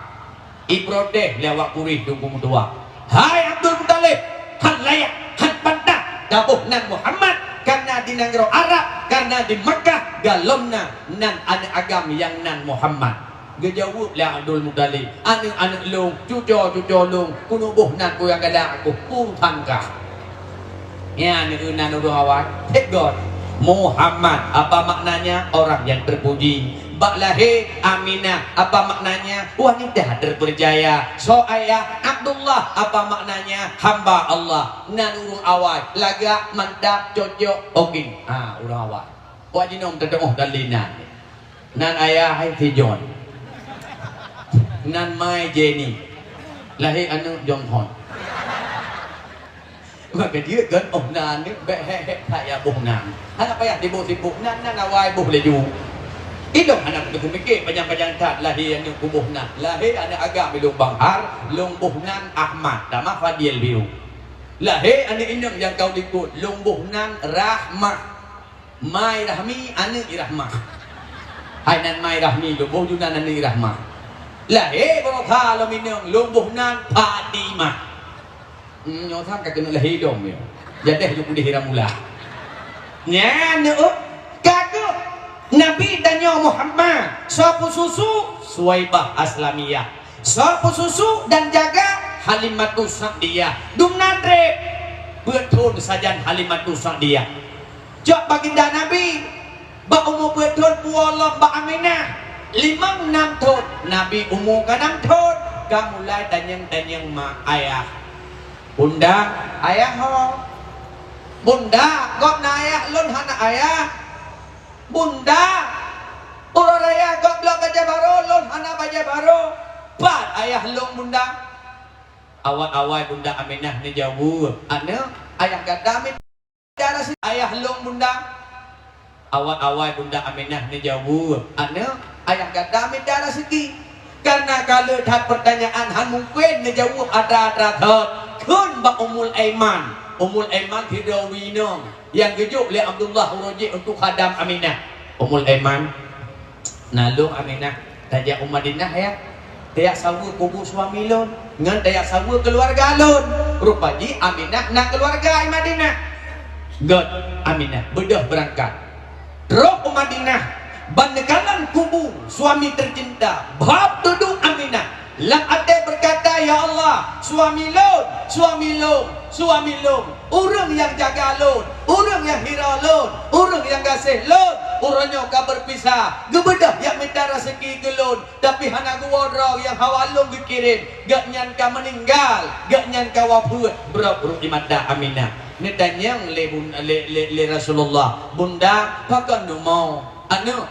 iprotes lé awak Quraisy dum meutuah. Hai Abdul Muthalib, han layak, han pantas taboh nan Muhammad, karena di nanggroe Arab, karena di Makkah, galom na nan aneuk agam nyang nan Muhammad. Geujaweueb lé Abdul Muthalib, "Aneuk-aneuk lôn, cuco-cuco lôn, keuneuk boh nan peue nyang galak keuh, peue sangka." Nyan keuh nan ureueng awai, tegon. Muhammad, apa maknanya? Orang yang terpuji. Bak lahé Aminah, apa maknanya? Wanita terpercaya. Soe ayah? Abdullah, apa maknanya? Hamba Allah. Nan ureueng awai, lagak, mantap, cocok, oke. Ha, ureueng awai. Wak jinom teudeungoh dan linan. Nan ayah hai si John. Nan mai Jenny. Lahé aneuk Jong Hon. Maka jeuet kan, oh, nan aneuk bèk hék-hék that ya boh nan. Hana payah sibuk-sibuk, nan, nan awai boh laju. Ilôn hana kuteupike panyang-panyang that lahé aneuk kuboh nan. Lahé aneuk agam ilôn Bang Har, lôn boh nan Ahmad, tamah Fadil Biru. Lahé aneuk inong nyang ka u likot, lôn boh nan Rahmah. Mai Rahmi, aneuk Irahmah. Hai nan Mai Rahmi, lôn boh ju nan aneuk Irahmah. Lahé baroesa lom inong, lôn boh nan Fadimah. Hmm, nyoe sang ka keuneuk lahé lom nyoe. Jadeh ju pudeh Iramula. Nyan nyoe, ka keuh Nabi tanyoe Muhammad, soe peususu? Suwaibah Aslamiyah. Soe peususu dan jaga? Halimatus Sa'diyah. Dum na treb peuet thon sajan Halimatus Sa'diyah. Cok baginda Nabi, bak umu peuet thon puwoe lom bak Aminah. Limong nam thon, Nabi umu ka nam thon, ka mulai tanyong-tanyong ma ayah. "Bunda, ayah ho?" "Bunda, gob na ayah, lôn hana ayah." "Bunda, uroe raya gob bloe bajèe barô, lôn hana bajèe barô. Pat ayah lôn, Bunda?" Awai-awai Bunda Aminah neujaweueb, "Aneuk, ayah gata mita raseuki." "Ayah lôn, Bunda." Awai-awai Bunda Aminah neujaweueb, "Aneuk, ayah gata mita raseuki." Karena ka le that peurtanyaan, han mungken neujaweueb atra-atra thot. Kheun bak Ummul Aiman. Ummul Aiman sidroe inong nyang geujok lé Abdullah uroe jih untuk khadam Aminah. "Ummul Aiman, na lôn Aminah tajak u Madinah ya. Tajak saweue kubu suami lôn, ngon tajak saweue keuluwarga lôn." Rupa jih Aminah na keuluwarga i Madinah. Göt, Aminah beudôh beurangkat. Trôh u Madinah, ban neukalon kubu suami tercinta, bhôb dudoe Aminah. Lam até beukata, "Ya Allah, suami lôn, suami lôn, suami lôn, ureueng nyang jaga lôn, ureueng nyang hira lôn, ureueng nyang gaséh lôn, uroe nyoe ka beupisah, geubeudôh jak mita raseuki keu lôn, tapi hana geuwoe droe nyang hawa lôn geukirém. Gobnyan ka meuninggai, gobnyan ka wafeuet." Brok-brok di mata Aminah. Neutanyong lé bun-, lé, lé, lé Rasulullah, "Bunda, pakon neumo?" "Aneuk,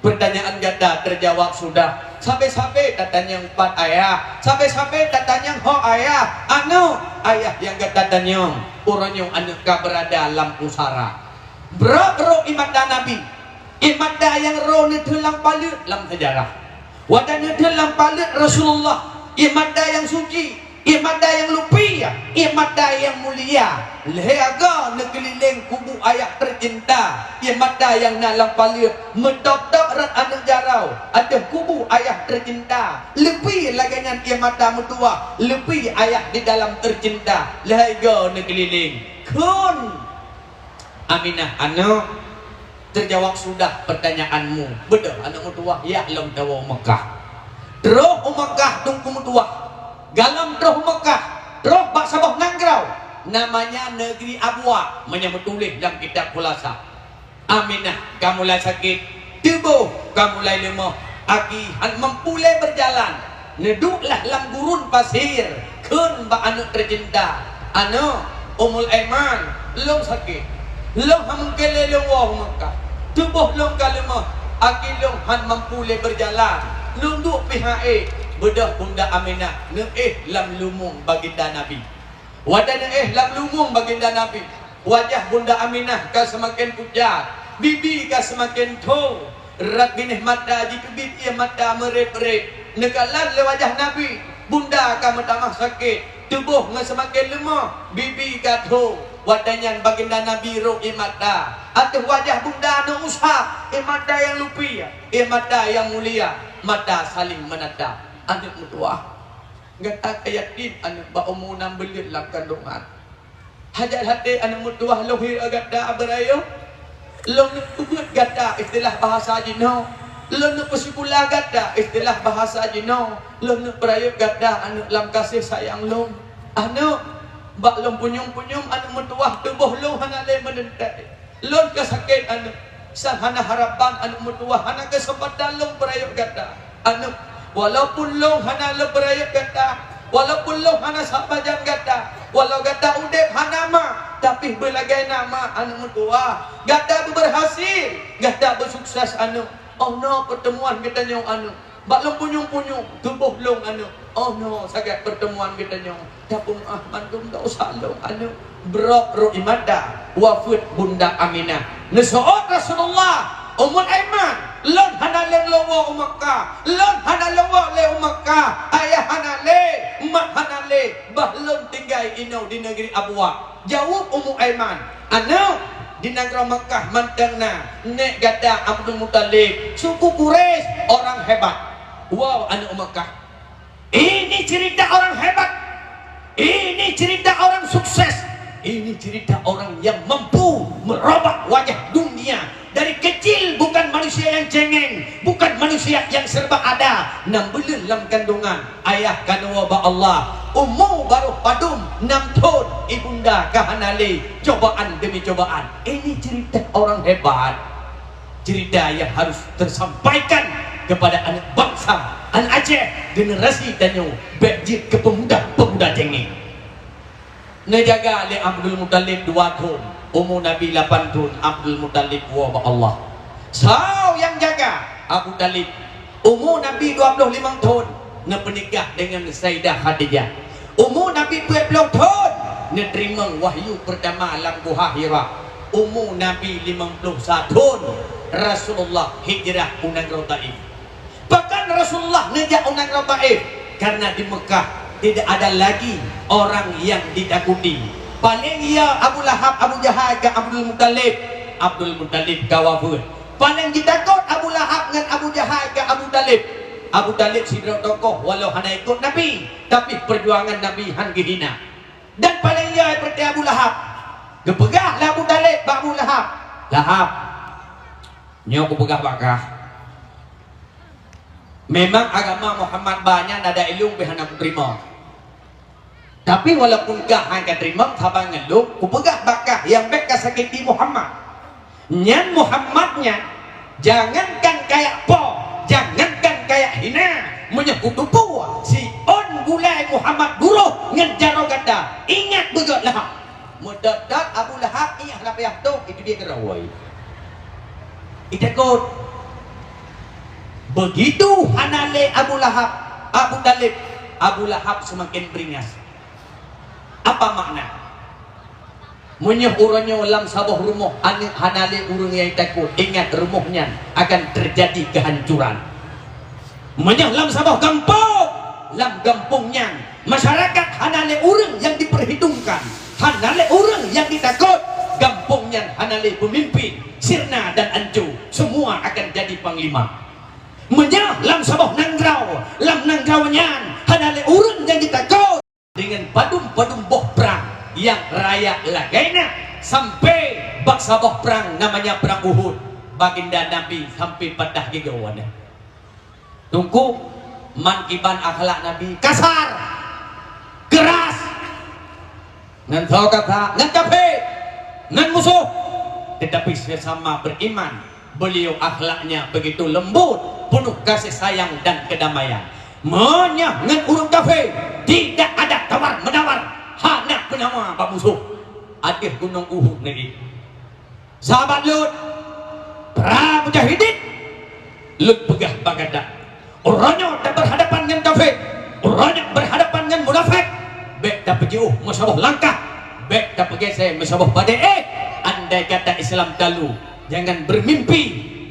peurtanyaan gata teujaweueb sudah. Sabe-sabe tatanyong pat ayah, sabe-sabe tatanyong ho ayah. Aneuk, ayah nyang gata tanyong, uroe nyoe aneuk ka beurada lam pusara." Brok-brok i mata Nabi, i mata nyang roh neutheun lam paleuet lam seujarah. Watèe neutheun lam paleuet Rasulullah, i mata nyang suci, i mata nyang lupi, i mata nyang mulia. Lhèe agoe neukeulileng kubu ayah tercinta, i mata nyang na lam paleuet, meutôb-tôb rot aneuk jaroe ateueh kubu ayah tercinta. Leupie lagèe nyan i mata meutuwah, leupie ayah di dalam tercinta. Lhèe agoe neukeulileng. Kheun Aminah, "Aneuk, teujaweueb sudah peurtanyaanmu. Beudôh aneuk meutuwah, jak lom tawoe u Meukah." Trôh u Meukah teungku meutuwah. Galom trôh u Meukah, trôh bak saboh nanggroe, namanya Negeri Abwa, meunyoe meutuléh lam kitab Khulasah. Aminah ka mulai sakét, tuboh ka mulai leumoh, aki han mampu lé beujalan. Neuduek lah lam gurun pasé, kheun bak aneuk teucinta, "Aneuk, Ummul Aiman, lôn sakét. Lôn han mungken lé lôn woe u Meukah. Tuboh lôn ka leumoh, aki lôn han mampu lé beujalan. Lôn duek pih han ék." Beudôh Bunda Aminah neuéh lam lumueng Baginda Nabi. Watèe neuéh lam lumueng Baginda Nabi, wajah Bunda Aminah ka seumaken pucat, bibi ka seumaken tho, rot binéh mata jiteubiet ié mata meurét-rét. Neukalon lé wajah Nabi, Bunda ka meutamah sakét, Tuboh ngon seumaken leumoh, bibi ka tho. Watée nyan baginda Nabi rhot ié mata. Ateueh wajah bunda aneuk Mus'ab, ié mata nyang lupi, ié mata nyang mulia, mata saléng meunatap. Aneuk meutuwah, gata ka yakin aneuk bak umu nam buleuen lam kandongan? Hajat até aneuk meutuwah lôn hireuen gata beurayeuk. Lôn neuk peubeuet gata istilah bahasa jinoe. Lôn neuk peusikula gata istilah bahasa jinoe. Lôn neuk beurayeuk gata aneuk lam gaséh sayang lôn. Aneuk, bak lôn punyueng-punyueng aneuk meutuwah tuboh lôn hana lé meudentée. Lôn ka sakét aneuk, sang hana harapan aneuk meutuwah, hana keuseumpatan lôn beurayeuk gata. Aneuk, walaupun lôn hana lôn beurayeuk gata, walaupun lôn hana sabajan gata, walau gata udeb hana mak, tapi beulagée na mak aneuk meutuwah. Gata beubeurhasil, gata beusukses aneuk. Oh noe peuteumuan geutanyoe aneuk. Bak lôn punyueng-punyueng tuboh lôn aneuk. Oh noe sagai peuteumuan geutanyoe. Tapeumeuáh mandum desya lôn aneuk. Brok rhot ié mata, wafeuet bunda Aminah. Neuseuôt Rasulullah, Ummul Aiman, lôn hana lé lôn woe u Makkah, lôn hana lôn woe lé u Makkah, ayah hana lé, mak hana lé, bah lôn tinggai inoe di neugri Abwa. Jaweueb Ummu Aiman, aneuk, di nanggroe Makkah mantong na nék gata Abdul Muthalib, suku Quraisy, orang hebat. Wow, aneuk Makkah. Ini cerita orang hebat. Ini cerita orang sukses. Ini cerita orang yang mampu merubah wajah dunia. Dari kecil bukan manusia yang cengeng, bukan manusia yang serba ada. Nam buleuen lam kandungan, ayah ka neuwoe bak Allah. Umu barô padum nam thon, ibunda ka hana lé. Cobaan demi cobaan. Ini cerita orang hebat. Cerita yang harus tersampaikan kepada anak bangsa, anak Aceh, generasi tanyoe, bék jeuet keu peumuda-peumuda cengeng. Neujaga lé Abdul Muthalib dua thon, umu Nabi lapan thon, Abdul Muthalib woe bak Allah. Soe nyang jaga? Abu Thalib. Umu Nabi dua ploh limong thon, neupeunikah deungon Saidah Khadijah. Umu Nabi peuet ploh thon, neuteurimong wahyu peurtama lam Guha Hira. Umu Nabi limong ploh sa thon, Rasulullah hijrah u nanggroe Taif. Pakon Rasulullah neujak u nanggroe Taif? Karena di Mekah tidak ada lagi orang yang ditakuti. Paleng ya Abu Lahab, Abu Jahal keu Abdul Muthalib, Abdul Muthalib ka wafeuet. Paleng jitakot Abu Lahab ngon Abu Jahal keu Abu Thalib. Abu Thalib sidroe tokoh walau hana ikot Nabi, tapi peujuangan Nabi han geuhina. Dan paleng ya peureuté Abu Lahab. Geupeugah lé Abu Thalib bak Abu Lahab, "Lahab, nyoe kupeugah bak kah. Memang agama Muhammad ba nyan ada ilung pih hana kuteurimong. Tapi walaupun kah han kateurimong saban ngon lôn, kupeugah bak kah nyang bék kasakiti Muhammad. Nyan Muhammad nyan, jangankan kayak po, jangankan kayak hina, meunyoe kutupue siôn gulai Muhammad guroh ngon jaroe gata, ingat beugét Lahab." Meudot-dot Abu Lahab, ingat hana payah tôh, itu dia keureuwoi. Itakot. Begitu hana lé Abu Lahab, Abu Thalib, Abu Lahab seumaken beuringas. Apa makna? Meunyoe uroe nyoe lam saboh rumoh aneuk hana lé ureuëng nyang takot, ingat rumoh nyan akan teujadi keuhancuran. Meunyoe lam saboh gampông, lam gampông nyan masyarakat hana lé ureuëng nyang diperhitungkan, hana lé ureuëng nyang ditakot, gampông nyan hana lé peumimpin, sirna dan anco, semua akan jadi panglima. Meunyoe lam saboh nanggroe, lam nanggroe nyan hana lé ureuëng nyang ditakot, dengan padum-padum boh prang nyang raya lagée na, sampai bak saboh prang namanya Prang Uhud, baginda Nabi sampai patah gigoe. Teungku, man kiban akhlak Nabi kasar, keras, ngon soe kata, ngon kafé, ngon musoh. Tetapi sesama beriman, beliau akhlaknya begitu lembut, penuh kasih sayang dan kedamaian. Meunyoe ngon ureuëng kafé, tidak ada tawar-menawar, hana peunawa bak musoh. Ateueh gunong Uhud nyan. Sahabat lôn, para mujahidin, lôn peugah bak gata, uroe nyoe tabeurhadapan ngon kafé, uroe nyoe beurhadapan ngon munafék, bék tapeujiôh meusaboh langkah, bék tapeugésé meusaboh padé. Eh, andai kata Islam talu, jangan bermimpi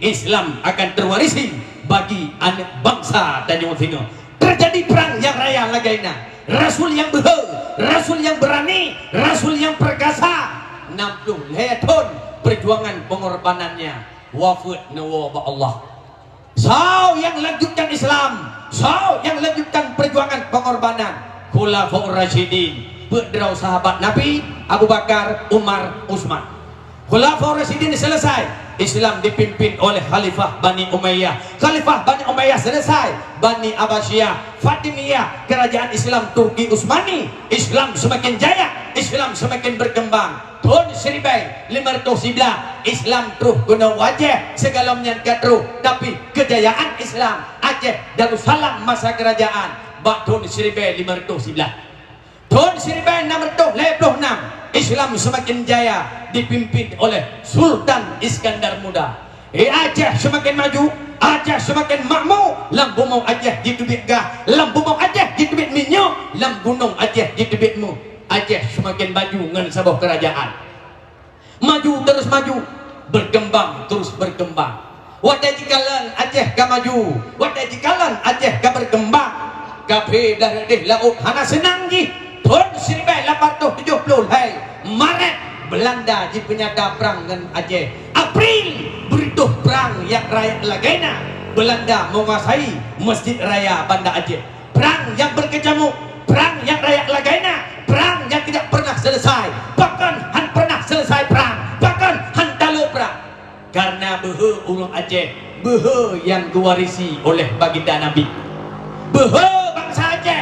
Islam akan terwarisi bagi aneuk bansa tanyoe singoh. Terjadi perang nyang raya lagée na. Rasul nyang beuhe, rasul nyang beurani, rasul nyang peurkasa. Nam ploh lhée thon peujuangan peungorbanannya, wafeuet neuwoe bak Allah. Soe nyang lanjutkan Islam, soe nyang lanjutkan peujuangan peungorbanan? Khulafaur Rasyidin, peuet droe sahabat Nabi, Abu Bakar, Umar, Utsman. Khulafaur Rasyidin selesai, Islam dipimpin oleh Khalifah Bani Umayyah. Khalifah Bani Umayyah selesai, Bani Abbasiyah, Fatimiyah, kerajaan Islam Turki Utsmani. Islam semakin jaya, Islam semakin berkembang. Thon siribée limong reutôh siblaih, Islam troh keunoe u Aceh, sigohlom nyan ka troh, tapi keujayaan Islam Aceh Darussalam masa keurajaan bak thon siribée limong reutôh siblaih. Thon siribée nam reutôh lhée ploh nam, Islam seumaken jaya dipimpin oleh Sultan Iskandar Muda. Di Aceh seumaken maju, Aceh seumaken makmu, lam bumoe Aceh jiteubiet gah, lam bumoe Aceh jiteubiet minyeuk, lam gunong Aceh jiteubiet méuh. Aceh seumaken maju ngon saboh keurajaan. Maju terus maju, berkembang terus berkembang. Watée jikalon Aceh ka maju, watée jikalon Aceh ka berkembang. Kaphé dari deh laôt hana seunang jih. Thon siribée lapan reutôh tujoh ploh lhée Maret, Belanda jipeunyata prang ngon Aceh. April, beureutoh prang nyang raya lagée na. Belanda menguasai Mesjid Raya Banda Aceh. Prang nyang berkecamuk, prang nyang raya lagée na, prang nyang tidak pernah selesai. Pakon han pernah selesai prang? Pakon han talo prang? Karena beuhe ureuëng Aceh, beuhe nyang geuwarisi oleh baginda Nabi. Beuhe bansa Aceh,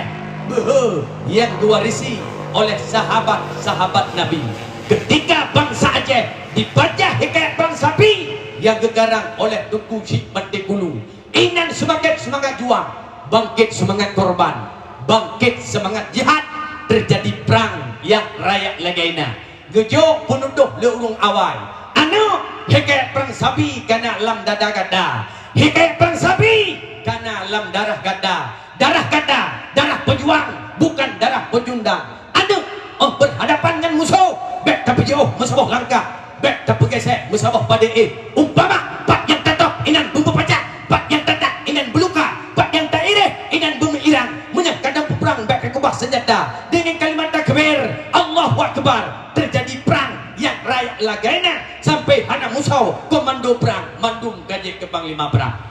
beuhe nyang geuwarisi oleh sahabat-sahabat Nabi. Ketika bansa Aceh dipajah hikayat bansa pi nyang geukarang oleh Teungku Chik Manté Kulu, inan seumangat-seumangat juang, bangkét seumangat korban, bangkét seumangat jihad, teujadi prang nyang raya lagée na. Geujok peunutôh lé ureuëng awai, "Aneuëk, hikayat prang sapi kana lam dada gata. Hikayat prang sapi kana lam darah gata. Darah gata, darah peujuang, bukan darah peucundang. Aneuëk, 'oh beuhadapan ngon musoh, bék tapeujiôh meusaboh langkah, bék tapeugeusék meusaboh padé éh. Umpama pat nyang tatôb inan beumeupacat, pat nyang tatak inan beuluka, pat nyang taireh inan beumeuirang. Meunyoe kadang peuprang bék takeubah seunjata deungon kalimat takbir, Allahu Akbar, teujadi prang nyang raya lagée na sampai hana musoh komando prang mandum ka jeuet keu panglima prang.'"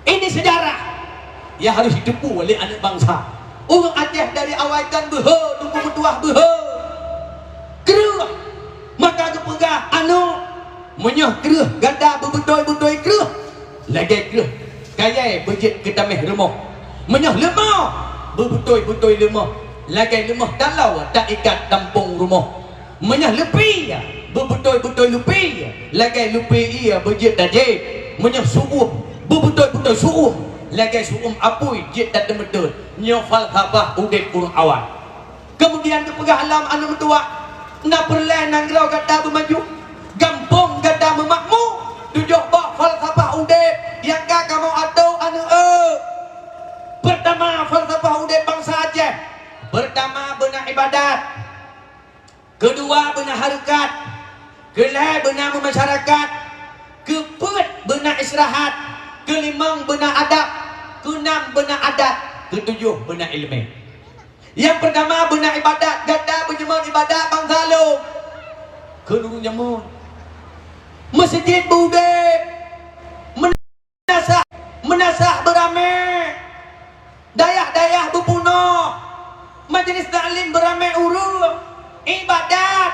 Ini sejarah yang harus diteupue oleh aneuëk bansa. Ureuëng Aceh dari awai kan beuhe, Teungku meutuwah beuhe. Kreueh, maka geupeugah, "Aneuëk, meunyoe kreueh gata beubeutôi-beutôi kreueh, lagée kreueh kayée beujeuet keu taméh rumoh. Meunyoe leumoh, beubeutôi-beutôi leumoh, lagée leumoh taloe taikat tampông rumoh. Meunyoe leupie, beubeutôi-beutôi leupie, lagée leupie ié beujeuet tajép. Meunyoe su'uem, beubeutôi-beutôi su'uem, lagée su'uem apui jeuet tateumeuteut." Nyoe falsafah udeb ureuëng awai. Keumudian geupeugah lom aneuëk meutuwah, "Na peureulée nanggroe gata beumaju, gampông gata meumakmu, tujoh boh falsafah udeb nyang ka kamoe atô aneuëk-eu. Peurtama, falsafah udeb bansa Aceh. Peurtama, beuna iébadat. Keudua, beuna hareukat. Keulhée, beuna meumasyarakat. Keupeuet, beuna istirahat. Keulimong, beuna adab. Keunam, beuna adat. Keutujoh, beuna iéleumé." Nyang peurtama, beuna iébadat. Gata beujeumon iébadat bansa lôn. Kheun ureuëng jameun. Meuseujid beu-udeb. Meunasah, meunasah beuramé. Dayah-dayah beupeunoh. Majelis taklim beuramé ureuëng. Iébadat.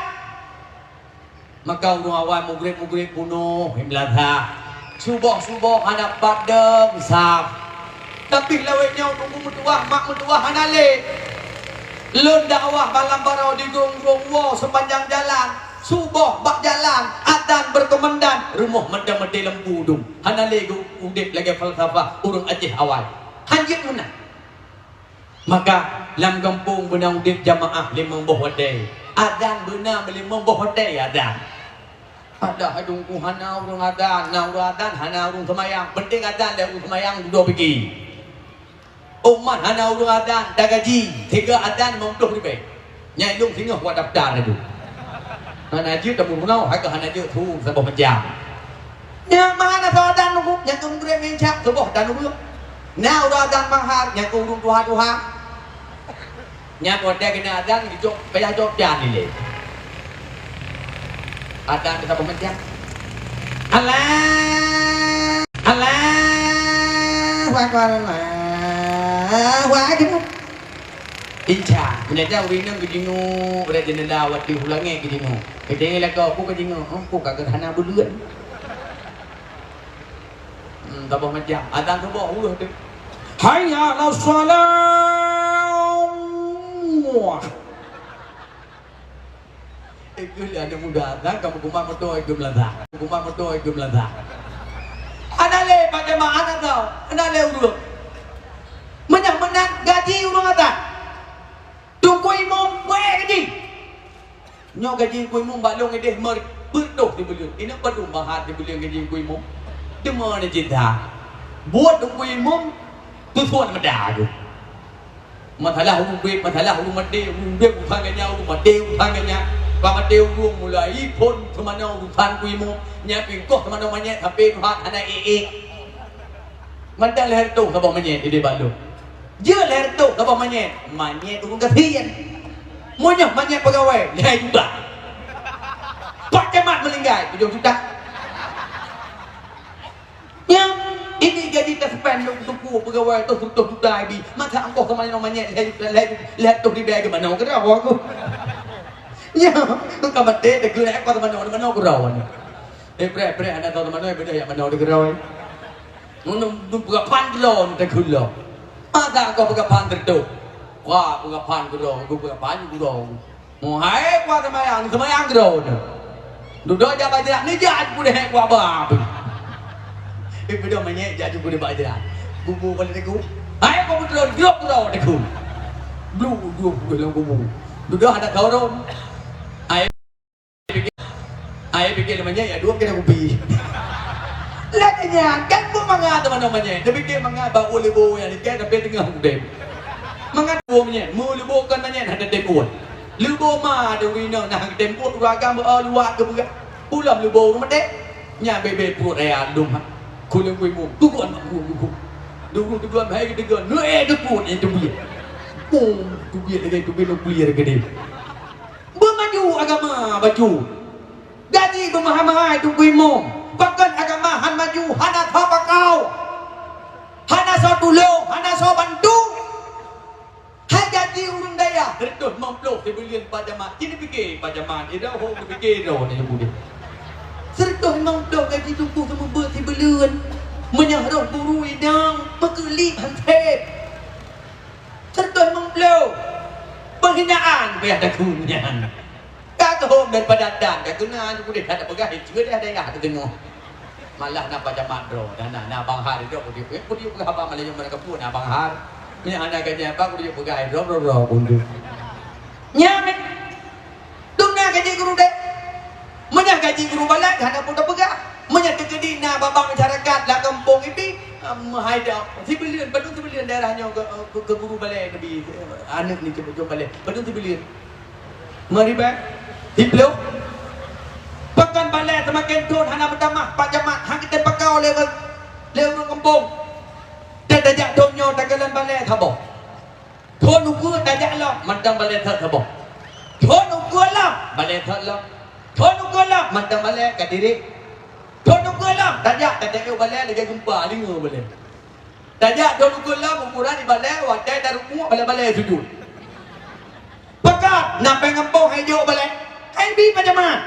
Maka ureuëng awai mugreb-mugreb peunoh i meulasah. Suboh-suboh hana pat deueng saf. Tapi lawét nyoe Teungku meutuwah, mak meutuwah hana lé. Lôn dakwah malam baroe di Gong-Gong woe seupanjang jalan. Suboh bak jalan, adan beureukeumandan, rumoh mantong maté lampu dum. Hana lé geu-, udeb lagée falsafah ureuëng Aceh awai. Han jeuet meunan. Maka, lam gampông beuna udeb jamaah limong boh watée. Adan beuna meulimong boh watée adan. Padahai Teungku hana ureuëng adan, na ureuëng adan hana ureuëng seumayang. Penting adan lé ureuëng seumayang dudoe pigi. Umat hana ureuëng adan, tagaji, siga adan limong ploh ribée. Nyang ilong singoh buat daftar laju. Hana jeuet tameurunoe, hana jeuet su saboh macam. Nyan mana soe adan Teungku, nyang keu mugreb ngincak saboh dan ureuëng. Na ureueng adan mangat nyang keu ureueng tuha-tuha. Nyan watèe keuneuk adan, geucok, payah cok can ilèe. Adan keu saboh meucah. Allah, Allahu Akbar, Allahu Akbar. Inca, keuneuk adan ureueng inong geujingoe, bak jeundela watèe u langèt geujingoe. Geudeng lakoe, peue geujingoe? Engku ka geuhana buleuen. Hmm, saboh meucah. Adan suboh uroe teuh. Hayya 'alas shalah. Eh, keu lé aneuk muda, adan kamoe kumat moto, eh, keu meulaza. Kumat moto, eh, keu meulaza. Hana lé bak jamaah, hana tao. Hana lé ureueng. Meunyoe meunan gaji ureueng adan. Teungku Imum, peuet gaji. Nyoe gaji Teungku Imum bak lôn idéh meureutôh sibuleuen. Inong padum bahat sibuleuen gaji Teungku Imum. Teuma neucit that. Buet Teungku Imum, teusuet meuda geuh. Masalah ureueng udép, masalah ureueng maté, ureueng udép urusan geuh nyan, ureueng maté urusan geuh nyan. Ka maté ureueng mulai phôn seumanoe urusan Teungku Imum. Nyan pih goh seumanoe manyét sampoe tuha hana ék-ék. Mantong lhèe reutôh saboh manyét idéh bak lôn. Jeuet lhèe reutôh saboh manyét, manyét ureueng gasien. Meunyoe manyét peugawai, lhèe juta. Pak Camat meuninggai, tujoh juta. Nyan, ini jadi ta spend lôn tuku peugawai tujoh reutôh juta ibi. Masa engkoh keumanö manyét lhèe, lhèe, lhèe reutôh ribèe keumanö keudroe aku. Nyan, ka maté, teugeulek engkoh keumanö, keumanö keudroe. Eh, preh, preh, hana tao keumanö, beudôh jak manö teugeuroi. Ngon, ngon peugah phan keu lôn, teugeulok. Masa engkoh peugah phan teureutôh? Wah, peugah phan keu lôn, peugah phan keu lôn. Meuhai kuat seumayang, seumayang keudroe. Dudoe jak bak jrat, neujak pudeh kuat ba. Eh, beudôh manyét jak pudeh bak jrat. Kubu kali teungku. Hai, kubu keudroe, jrok keudroe teungku. Blu, blu, blu lam kubu. Dudoe adak tao rhom. Hai, pikir, hai, pikir lé manyét, ya, dua kira kupi. Lagèe nyan, kan buet mangat teuma manyét. Dia pikir mangat bak uleubô nyang ikat, tapi teungoh udép. Mangat buet manyét, meuleubo kon manyét, hana tem buet. Leubo ma deungon inong na geutém buet ureueng agam beu luwat geupeugah. Ulôn leubo ureueng maté. Nyan bebe pruet raya lom ha. Kuleng kuibu, tugon mak kubu. Dulu tugon hai geudegon, neu eh geupuet eh teubiet. Pum, teubiet lagèe teubiet lôn kulier gede. Beumaju agama bacut. Gaji beumahai-mahai Teungku Imum. Pakon agama han maju, hana soe pakau. Hana soe tulông, hana soe bantu. Hai gaji ureueng dayah, seureutôh limong ploh sibuleuen Pak Camat. Ci neupiké Pak Camat, idroe ho neupiké droeneuh nyang udép. Seureutôh limong ploh gaji tutoe seumeubeuet sibuleuen. Meunyoe roh guru inong, meukeulip han sép. Seureutôh limong ploh. Penghinaan payah takheun nyan. Ka keuhom daripada dan, ka keunan udép that peugah, eh, cuma dayah-dayah teudeungoe. Malah na Pak Camat droe, na, na, na Bang Har droe, peudiyuk, eh, peudiyuk peugah haba malam nyoe meunan keupeue na Bang Har. Meunyoe hana gaji apa, peudiyuk peugah, eh, droe, droe, droe, peunduk. Nyan, dum na gaji guru deh. Meunyoe gaji guru balai, hana peue tapeugah. Meunyoe teukeudi na babah masyarakat lam gampông ibi, em, hai dah. Sibuleuen, padum sibuleuen daerah nyoe keu, keu, keu guru balai neubi, eh, aneuk ni jeuet balai. Padum sibuleuen. Meuribèe, siploh. Pakon balèe seumaken thôn hana meutamah, Pak Camat, han geutém pakau lé, lé ureueng gampông. Dan tajak thôn nyoe takalon balèe saboh. Thôn ukeue tajak lom, mantong balèe thot saboh. Thôn ukeue lom, balèe thot lom. Thôn ukeue lom, mantong balèe ka direk. Thôn ukeue lom, tajak, tajak yôh balèe lagèe geumpa, lingoe balèe. Tajak thôn ukeue lom, ukoran ibalèe, watèe tarumpok, balèe-balèe sujut. Peugah, na péng gampông hai jok balèe. Hai bi Pak Camat.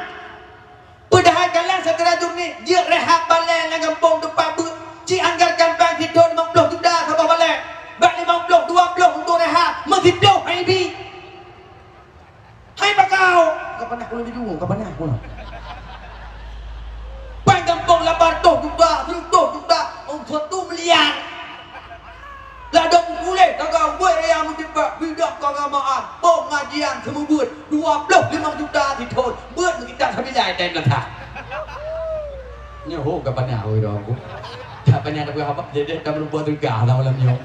Padahai kalon syedara jurnik, jeuet rehab balèe lam gampông teumpat beuet. Ci anggarkan péng sithôn limong ploh juta saboh balèe. Bak limong ploh, dua ploh untuk rehab, meusiploh hai bi. Hai pakau! Ka panah ulôn jujur, ka panah ulôn. Pai gampông lapan ratus juta, seratus juta, oh, satu miliar. Ladôm puléh taga ubé raya meusipat, bidang keagamaan, pengajian seumeubeuet, dua ploh limong juta sithôn, beuet meukitab sabilai dan meunasah. Nyoe ho ka panah, oi, dong. Ka panah dah berapa? Jadi dah berubah teugah lah malam nyoe.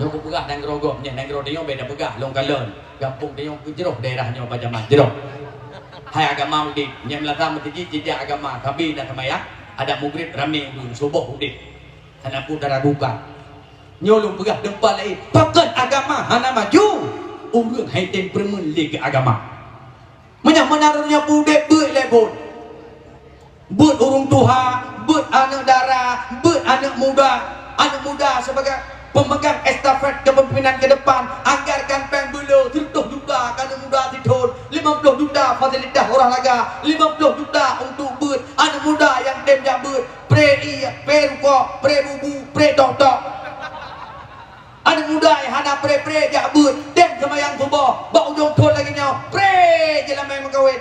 Nyoe kupeugah dan gerogok, nyan dan gerogok nyoe beda peugah, long kalon. Gampông tanyoe keu jroh daerah nyoe Pak Camat jroh. Hai agama udép, nyang meulata meuseujid jijak agama, sabe na seumayang, adak mugrib ramé ureueng, suboh udép. Hana peue taragukan. Nyoe lôn peugah teumpat laén, pakon agama hana maju, ureuëng hai tem peureumeun lé keu agama. Meunyoe meunan ureuëng nyoe udeb beuet lé buet. Beuet ureuëng tuha, beuet aneuëk dara, beuet aneuëk muda. Aneuëk muda sibagai pemegang estafet kepemimpinan ke depan, anggarkan péng beu le sireutoh juta keu aneuëk muda sithon, limong ploh juta fasilitas olahraga, limong ploh juta untuk beuet aneuëk muda nyang tem jak beuet, pre ie, pre rukok, pre bubu, pre tok-tok. Aneuëk muda nyang hana pre-pre jak beuet, tem seumayang suboh, bak ujong thon lagée nyoe, pre jeulamé meukawen.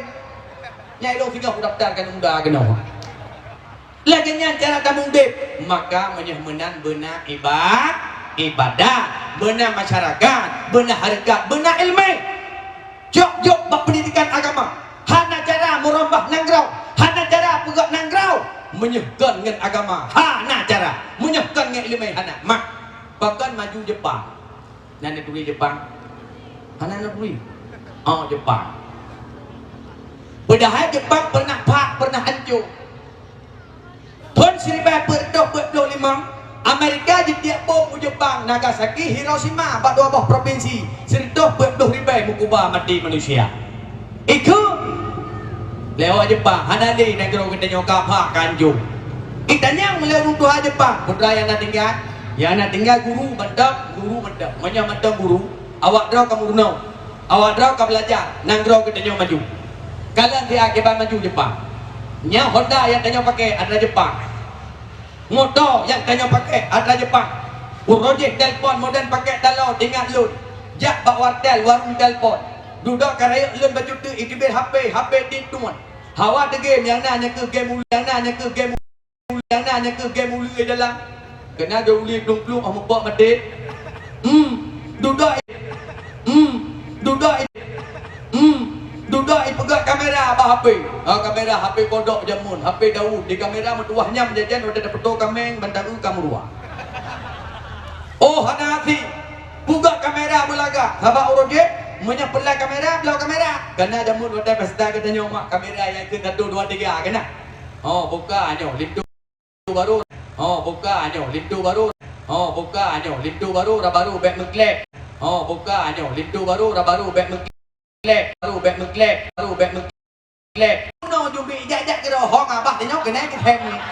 Nyang ilong singoh kudaftarkan aneuëk muda keunoe. Lagée nyan cara kamoe udeb, maka meunyoe meunan beuna iba-, ibadat, beuna masyarakat, beuna hareukat, beuna iéleumé. Jok-jok bak peundidikan agama, hana cara meurumbah nanggroe, hana cara peugöt nanggroe, meunyoe kon ngon agama, hana cara, meunyoe kon ngon iéleumé hana. Mak, pakon maju Jepang. Nyan neuturi Jepang. Hana neuturi. Oh, Jepang. Padahai Jepang pernah phak, pernah hancô. Thon siribèe peuet reutôh peuet ploh limong, Amerika jitiek bom u Jepang, Nagasaki, Hiroshima, bak dua boh propinsi, sireutoh peuet ploh ribèe meukuba maté manusia. Ikheun lé awak Jepang, hana lé nanggroe geutanyoe ka phak ka hancô. Itanyong lé ureuëng tuha Jepang, peue teuma nyang na tinggai? Nyang na tinggai guru mantong, guru mantong. Meunyoe mantong guru, awak droe ka meurunoe, awak droe ka beulajar, nanggroe geutanyoe maju. Kalon siat kiban maju Jepang. Nyoe Honda nyang tanyoe pakai atra Jepang. Moto nyang tanyoe pakai atra Jepang. Uroe jih telpon modern pakai taloe, ingat lôn. Jak bak wartel, warong telpon. Dudoe ka rayeuk lôn bacut teuk, iteubiet H P, H P tituan. Hawa teugém nyang na nyang keuh gém ulée, nyang na nyang keuh gém ulée, nyang na nyang keuh gém ulée dalam. Keunan gém ulée plueng-plueng oh meupok maté. Hmm, dudoe. Hmm, dudoe. Hmm, dudoe ipeugah kamera bak H P. Ha, kamera H P kodok jameun, H P Daud. Di kamera meutuwah nyam jajan watée tapeuto kaméng ban taeu ka meuruwa. Oh, hana até. Peugah kamera beulaga. Sabab uroe jih, meunyoe peulai kamera, bloe kamera. Kana jameun watée pesta geutanyoe mak kamera nyang keu satu dua tiga kana. Oh, buka nyoe, linto baru. Oh, buka nyoe, linto baru. Oh, buka nyoe, linto baru, ra baru bèk meuklek. Oh, buka nyoe, linto baru, ra baru bèk meuklek. Baru bèk meuklek, baru bèk meuklek. Bunoe jubit jak-jak keudroe, hong abah tanyoe keuneuk keuthèe miet.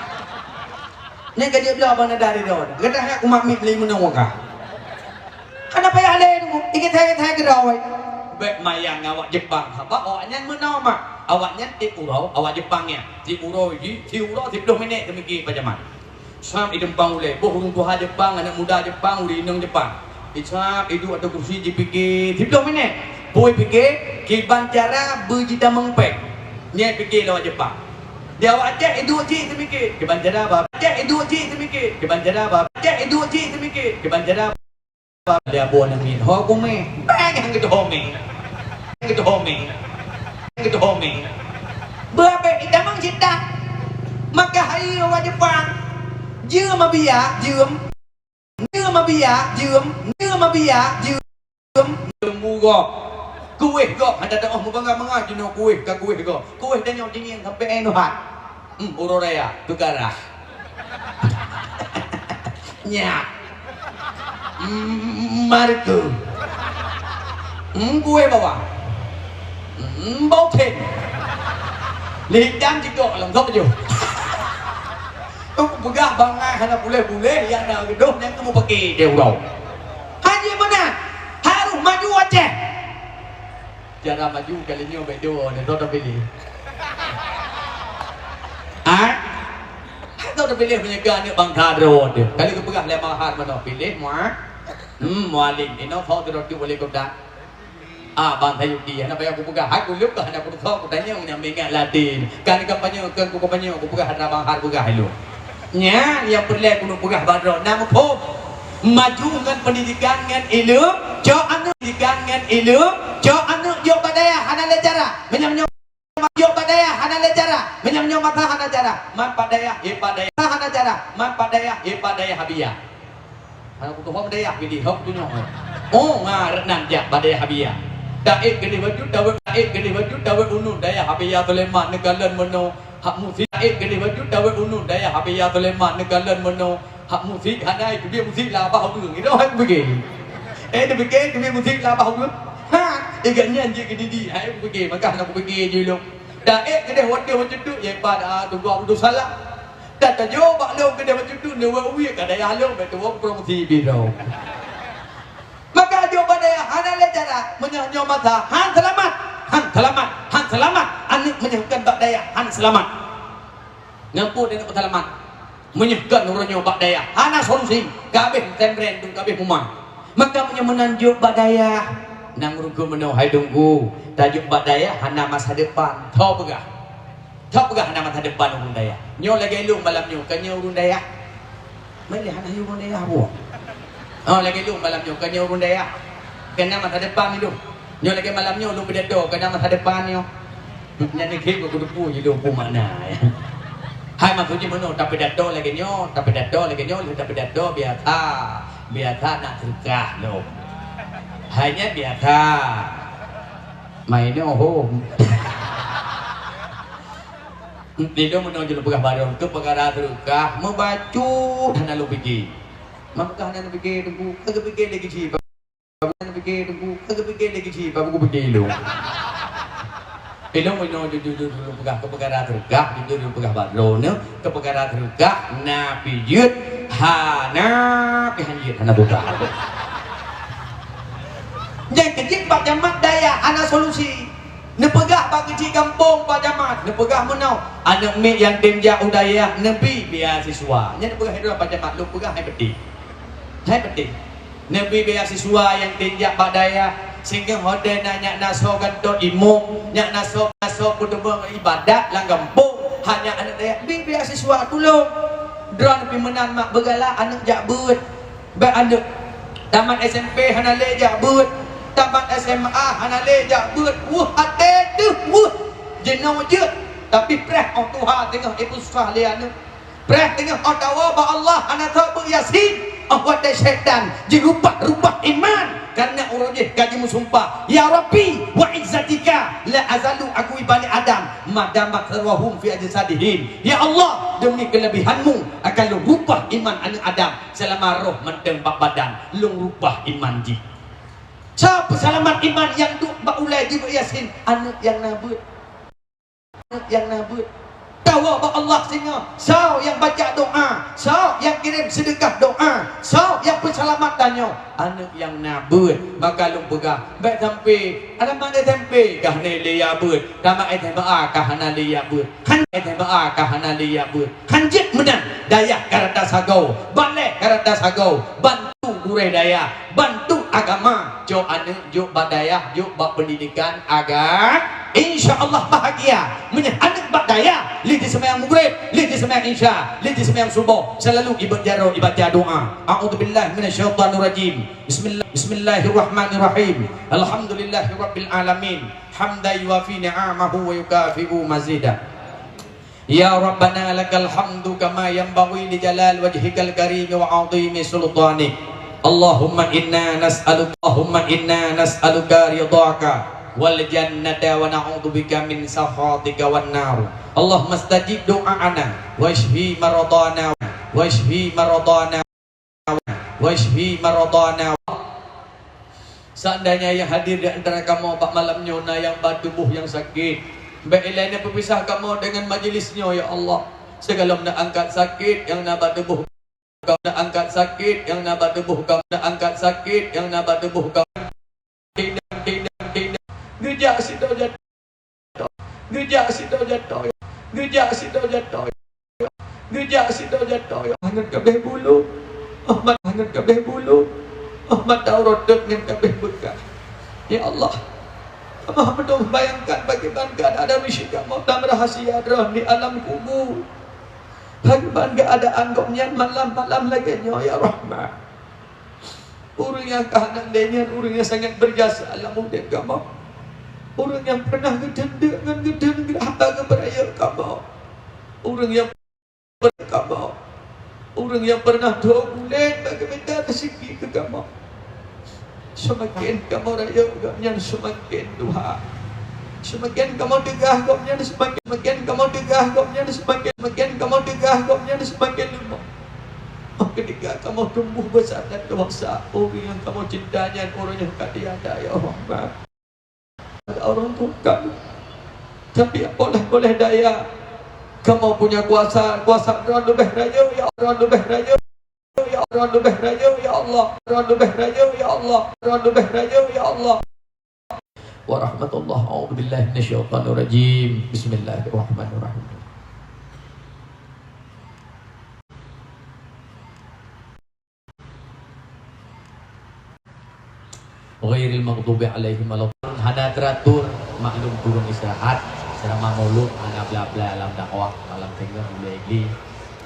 Nyan ka jeuet bloe bang nada ridho. Gata hak umat miet meuli meunoe ka. Hana payah lé tu, ikeuthèe-thèe keudroe. Bèk mayang awak Jepang, sabab awaknyan meunoe mak. Awaknyan tiep uroe, awak Jepang nyan. Tiep uroe jih, tiep uroe siplôh minèt teumiki pajaman. Sam idempang ulèe, boh ureueng tuha Jepang, aneuk muda Jepang, ureueng inong Jepang. Isam iduek ateueh kursi jipike siplôh minèt. Peue pike, kiban cara beujitamong péng. Nyan pike lawat Jepang. Di awak Aceh iduek cit teumike, kiban cara ba-, Aceh iduek cit teumike, kiban cara ba-, Aceh iduek cit teumike, kiban cara ba-, dia buah nangin. Ho kumè, bèk nyang geudoh mè. Geudoh mè. Geudoh mè. Beurabèk itamong cit that. Maka hai awak Jepang. Jeuem biak, jeuem. Nyoe mabiak jeuem, nyoe mabiak jeuem. Jeuem bu gob. Kueh gob, hana teu'oh mubangga-bangga jinoe kueh ka kueh gob. Kueh tanyoe jingieng sampoe éh neuhat. Hmm, uroe raya, teugarah. Nyak. Hmm, marke. Hmm, kueh bawang. Hmm, bau then. Lé hitam jigok lom, sok ju. Peugah bangai hana puléh-puléh, nyang na geudoh nyan keuh mupake di uroe. Hana meunan, harôh maju Aceh. Cara maju kali nyoe bèk dua, nyoe soe tapiléh. Ha? Soe tapiléh meunyoe keu aneuk bansa droe teuh. Kali geupeugah lé Mahathir meunoe, piléh mua-, hmm, Mualem. Inoe soe sidroe teuk wali kota. Ah, bang Sayuti, hana payah kupeugah. Hai kulôn ka hana kutusoe, kutanyong nyang meuingat ladé. Kan kampanye, kan kukampanye, kupeugah hana bang Har peugah ilôn. Nyan nyang peureulèe keuneuk peugah bak droe, na muphom. Maju ngon pendidikan ngon ileuem, cok aneuk pendidikan ngon ileuem, cok aneuk jok bak dayah hana lé cara. Meunyoe, meunyoe jok bak dayah hana lé cara. Meunyoe, meunyoe masa hana cara. Man pat dayah, ie pat dayah. Masa hana cara. Man pat dayah, ie pat dayah Habia. Hana kutuhom dayah bidih hok tunyok. Oh, ngaret nan jak bak dayah Habia. Taék keudeh baju tawét, taék keudeh baju tawét unun dayah Habia Sulaiman neukalon meunoe hak musi. Taék keudeh baju tawét unun dayah Habia Sulaiman neukalon meunoe Hak musik hana, keubiet musik lam babah ureueng. Inong hai kupike. Eh, dipike keubiet musik lam babah ureueng. Ha, eh, gobnyan jeuet keu Didi. Hai kupike, maka hana kupike jih lôn. Dan eh, keudeh watèe bacut tu, ya ibadah, tunggu Abdul Salam. Dan tajok bak lôn keudeh bacut tu, neuwoe wie ka dayah lôn, bèk tuwoe promosi bidong. Maka jok bak dayah hana lé cara, meunyoe nyoe masa, han seulamat, han seulamat, han seulamat. Aneuk meunyoe kon bak dayah, han seulamat. Ngon peue aneuk peuseulamat? Meunyoe kon uroe nyoe bak dayah, hana solusi, ka habéh pesantren tu, ka habéh uma. Maka meunyoe meunan jok bak dayah, nang rugoe meunoe hai Teungku, tajok bak dayah hana masa depan. Tho peugah. Tho peugah hana masa depan ureueng dayah. Nyoe lagèe lôn malam nyoe, kon nyoe ureueng dayah. Meuliah hana yue ureueng dayah buet. Oh, lagèe lôn malam nyoe, kon nyoe ureueng dayah. Kon na masa depan lôn. Nyoe lagèe malam nyoe, lôn pidato, kon na masa depan nyoe. Nyan ni kheun keu kuteupeu jih lôn peue makna. Hai maksud jih meunoe, tapidato lagèe nyoe, tapidato lagèe nyoe, lheueh tapidato biasa. Biasa nak seudeukah lôn. Hai nyan biasa. Main nyoe hom. Lôn meunoe jeuet lôn peugah barô, keu peukara seudeukah, meubacut hana lôn pike. Maka hana lôn pike Teungku, ka geupike lé keuchik. Hana lôn pike Teungku, ka geupike lé keuchik, baru kupike lôn. Ilôn meunoe jujur-jujur lôn peugah, keu peukara seudeukah, jujur lôn peugah barô nyoe, keu peukara seudeukah, na pih jeuet, hana pih han jeuet, hana buka. Nyang keujeuet bak jamat dayah hana solusi. Neupeugah bak keuchik gampông bak jamat, neupeugah meunoe, aneuk miet nyang tem jak u dayah neubi beasiswa. Nyan neupeugah droe bak jamat, lôn peugah hai peudeh. Hai peudeh. Neubi beasiswa nyang tem jak bak dayah, singoh watèe na nyak na soe gantoe imeum, nyak na soe, na soe peuteumèe ibadat lam gampông, hana aneuk dayah bi beasiswa tulông. Droeneuh pih meunan mak beugalak aneuk jak beuet. Bèk aneuk tamat S M P hana lé jak beuet, tamat S M A hana lé jak beuet, weueh até teuh weueh jinoe jeuet, tapi preh 'oh tuha teungoh ipeususah lé aneuk. Preh teungoh 'oh tawoe bak Allah hana tho beuet Yasin, 'oh watèe syaitan jirubah-rubah iman, kareuna uroe jih ka jimeusumpah, "Ya Rabbi, wa izzatika la azalu aqwi bani Adam, ma damat arwahum fi ajsadihim." Ya Allah, demi kelebihan-Mu, akan lôn rubah iman aneuk Adam. Seulama roh mantong bak badan, lôn rubah iman jih. Soe peuseulamat iman nyang duek bak ulèe jibeuet Yasin? Aneuk nyang na beuet. Aneuk nyang na beuet. Tawoe bak Allah singoh. Soe nyang baca doa? Soe nyang kirém seudeukah doa? Soe nyang peuseulamat tanyoe? Aneuk nyang na beuet. Maka lôn peugah, bèk sampai tamat S M P ka hana lé jak beuet, tamat S M A ka hana lé jak beuet. Khan S M A ka hana lé jak beuet. Khan jeuet meunan, dayah ka rata sagoe, balèe ka rata sagoe, bantu gurèe dayah, bantu agama, cok aneuk jok bak dayah, jok bak pendidikan agama. Insya Allah bahagia. Meunyoe aneuk bak dayah, lheuh jiseumbahyang Maghrib, lheuh jiseumbahyang Isya, lheuh jiseumbahyang Suboh, seulalu ibeuet jaroe, ibaca doa. A'udzubillahi minasyaitonirrajim. Bismillah-, Bismillahirrahmanirrahim. Alhamdulillahirabbil alamin. Hamdan yuwafi ni'amahu wa yukafi'u mazida. Ya Rabbana lakal hamdu kama yanbaghi li jalali wajhikal karimi wa 'azimi sultanik. Allahumma inna nas'aluka, Allahumma inna nas'aluka ridhaka wal jannata wa na'udzubika min sakhatika wan nar. Allahumma stajib du'aana wasyfi maradhana, wasyfi maradhana. Wasyfi maradhana. Seandainya nyang hadir di antara kamoe bak malam nyoe na nyang bak tuboh nyang sakét, bèk ilèe neupeupisah kamoe deungon majlis nyoe, ya Allah. Sigohlom neuangkat sakét nyang na bak tuboh kamoe, neuangkat sakét nyang na bak tuboh kamoe, neuangkat sakét nyang na bak tuboh kamoe. Geujak sidroe jatoe, geujak sidroe jatoe, geujak sidroe jatoe, geujak sidroe jatoe. Ngon kabéh bulu, oh mat, ngon kabéh bulu, oh mata uroe teuk ngon kabéh beukah. Ya Allah, kamoe meudoh bayangkan pakriban keuadaan misi kamoe lam rahasia droe di alam kubur. Pakriban keuadaan gobnyan malam-malam lagèe nyoe, ya Rahman. Ureueng nyang ka hana lé nyan, ureueng nyang sangat beujasa lam udép kamoe. Ureueng nyang pernah geuteuntèe ngon geuteun geurah bak beurayeuk kamoe. Ureueng nyang per-, kamoe. Ureueng nyang pernah tho kulét bak geumita reuzeki keu kamoe. Seumaken kamoe rayeuk gobnyan seumaken tuha. Seumaken kamoe teugah gobnyan seumaken, seumaken kamoe teugah gobnyan seumaken, seumaken kamoe teugah gobnyan seumaken leumoh. Ketika kamoe tumbuh besar dan dewasa, ureueng nyang kamoe cinta nyan ureueng nyang ka tiada, ya Allah. Ada orang tukang. Tapi boleh-boleh daya, kamoe punya kuasa, kuasa droe leubeh rayeuk, ya Allah, leubeh rayeuk, ya Allah, leubeh rayeuk, ya Allah, droe leubeh rayeuk, ya Allah, droe leubeh rayeuk, ya Allah. Warahmatullah. A'udzubillahi minasyaitonirrajim. Bismillahirrahmanirrahim. Ghairil maghdubi alaihim waladdallin. Hana teratur, maklum kureueng istirahat. Ceramah mulod hana bla-bla lam dakwah, malam teungoh mulai igli,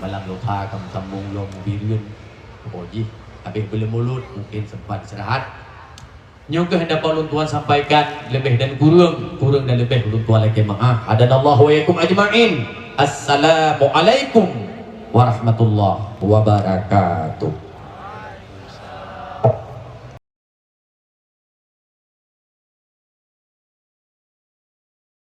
malam luha ka meusambong lom bireuen. Pokok jih habéh beuleumulod mungkin sempat istirahat. Nyoe keuh dapat ulôn tuan sampaikan, leubeh dan kureueng, kureueng dan leubeh ulôn tuan lakée meu'ah. Hadanallahu wa iyyakum ajma'in. Assalamualaikum warahmatullahi wabarakatuh.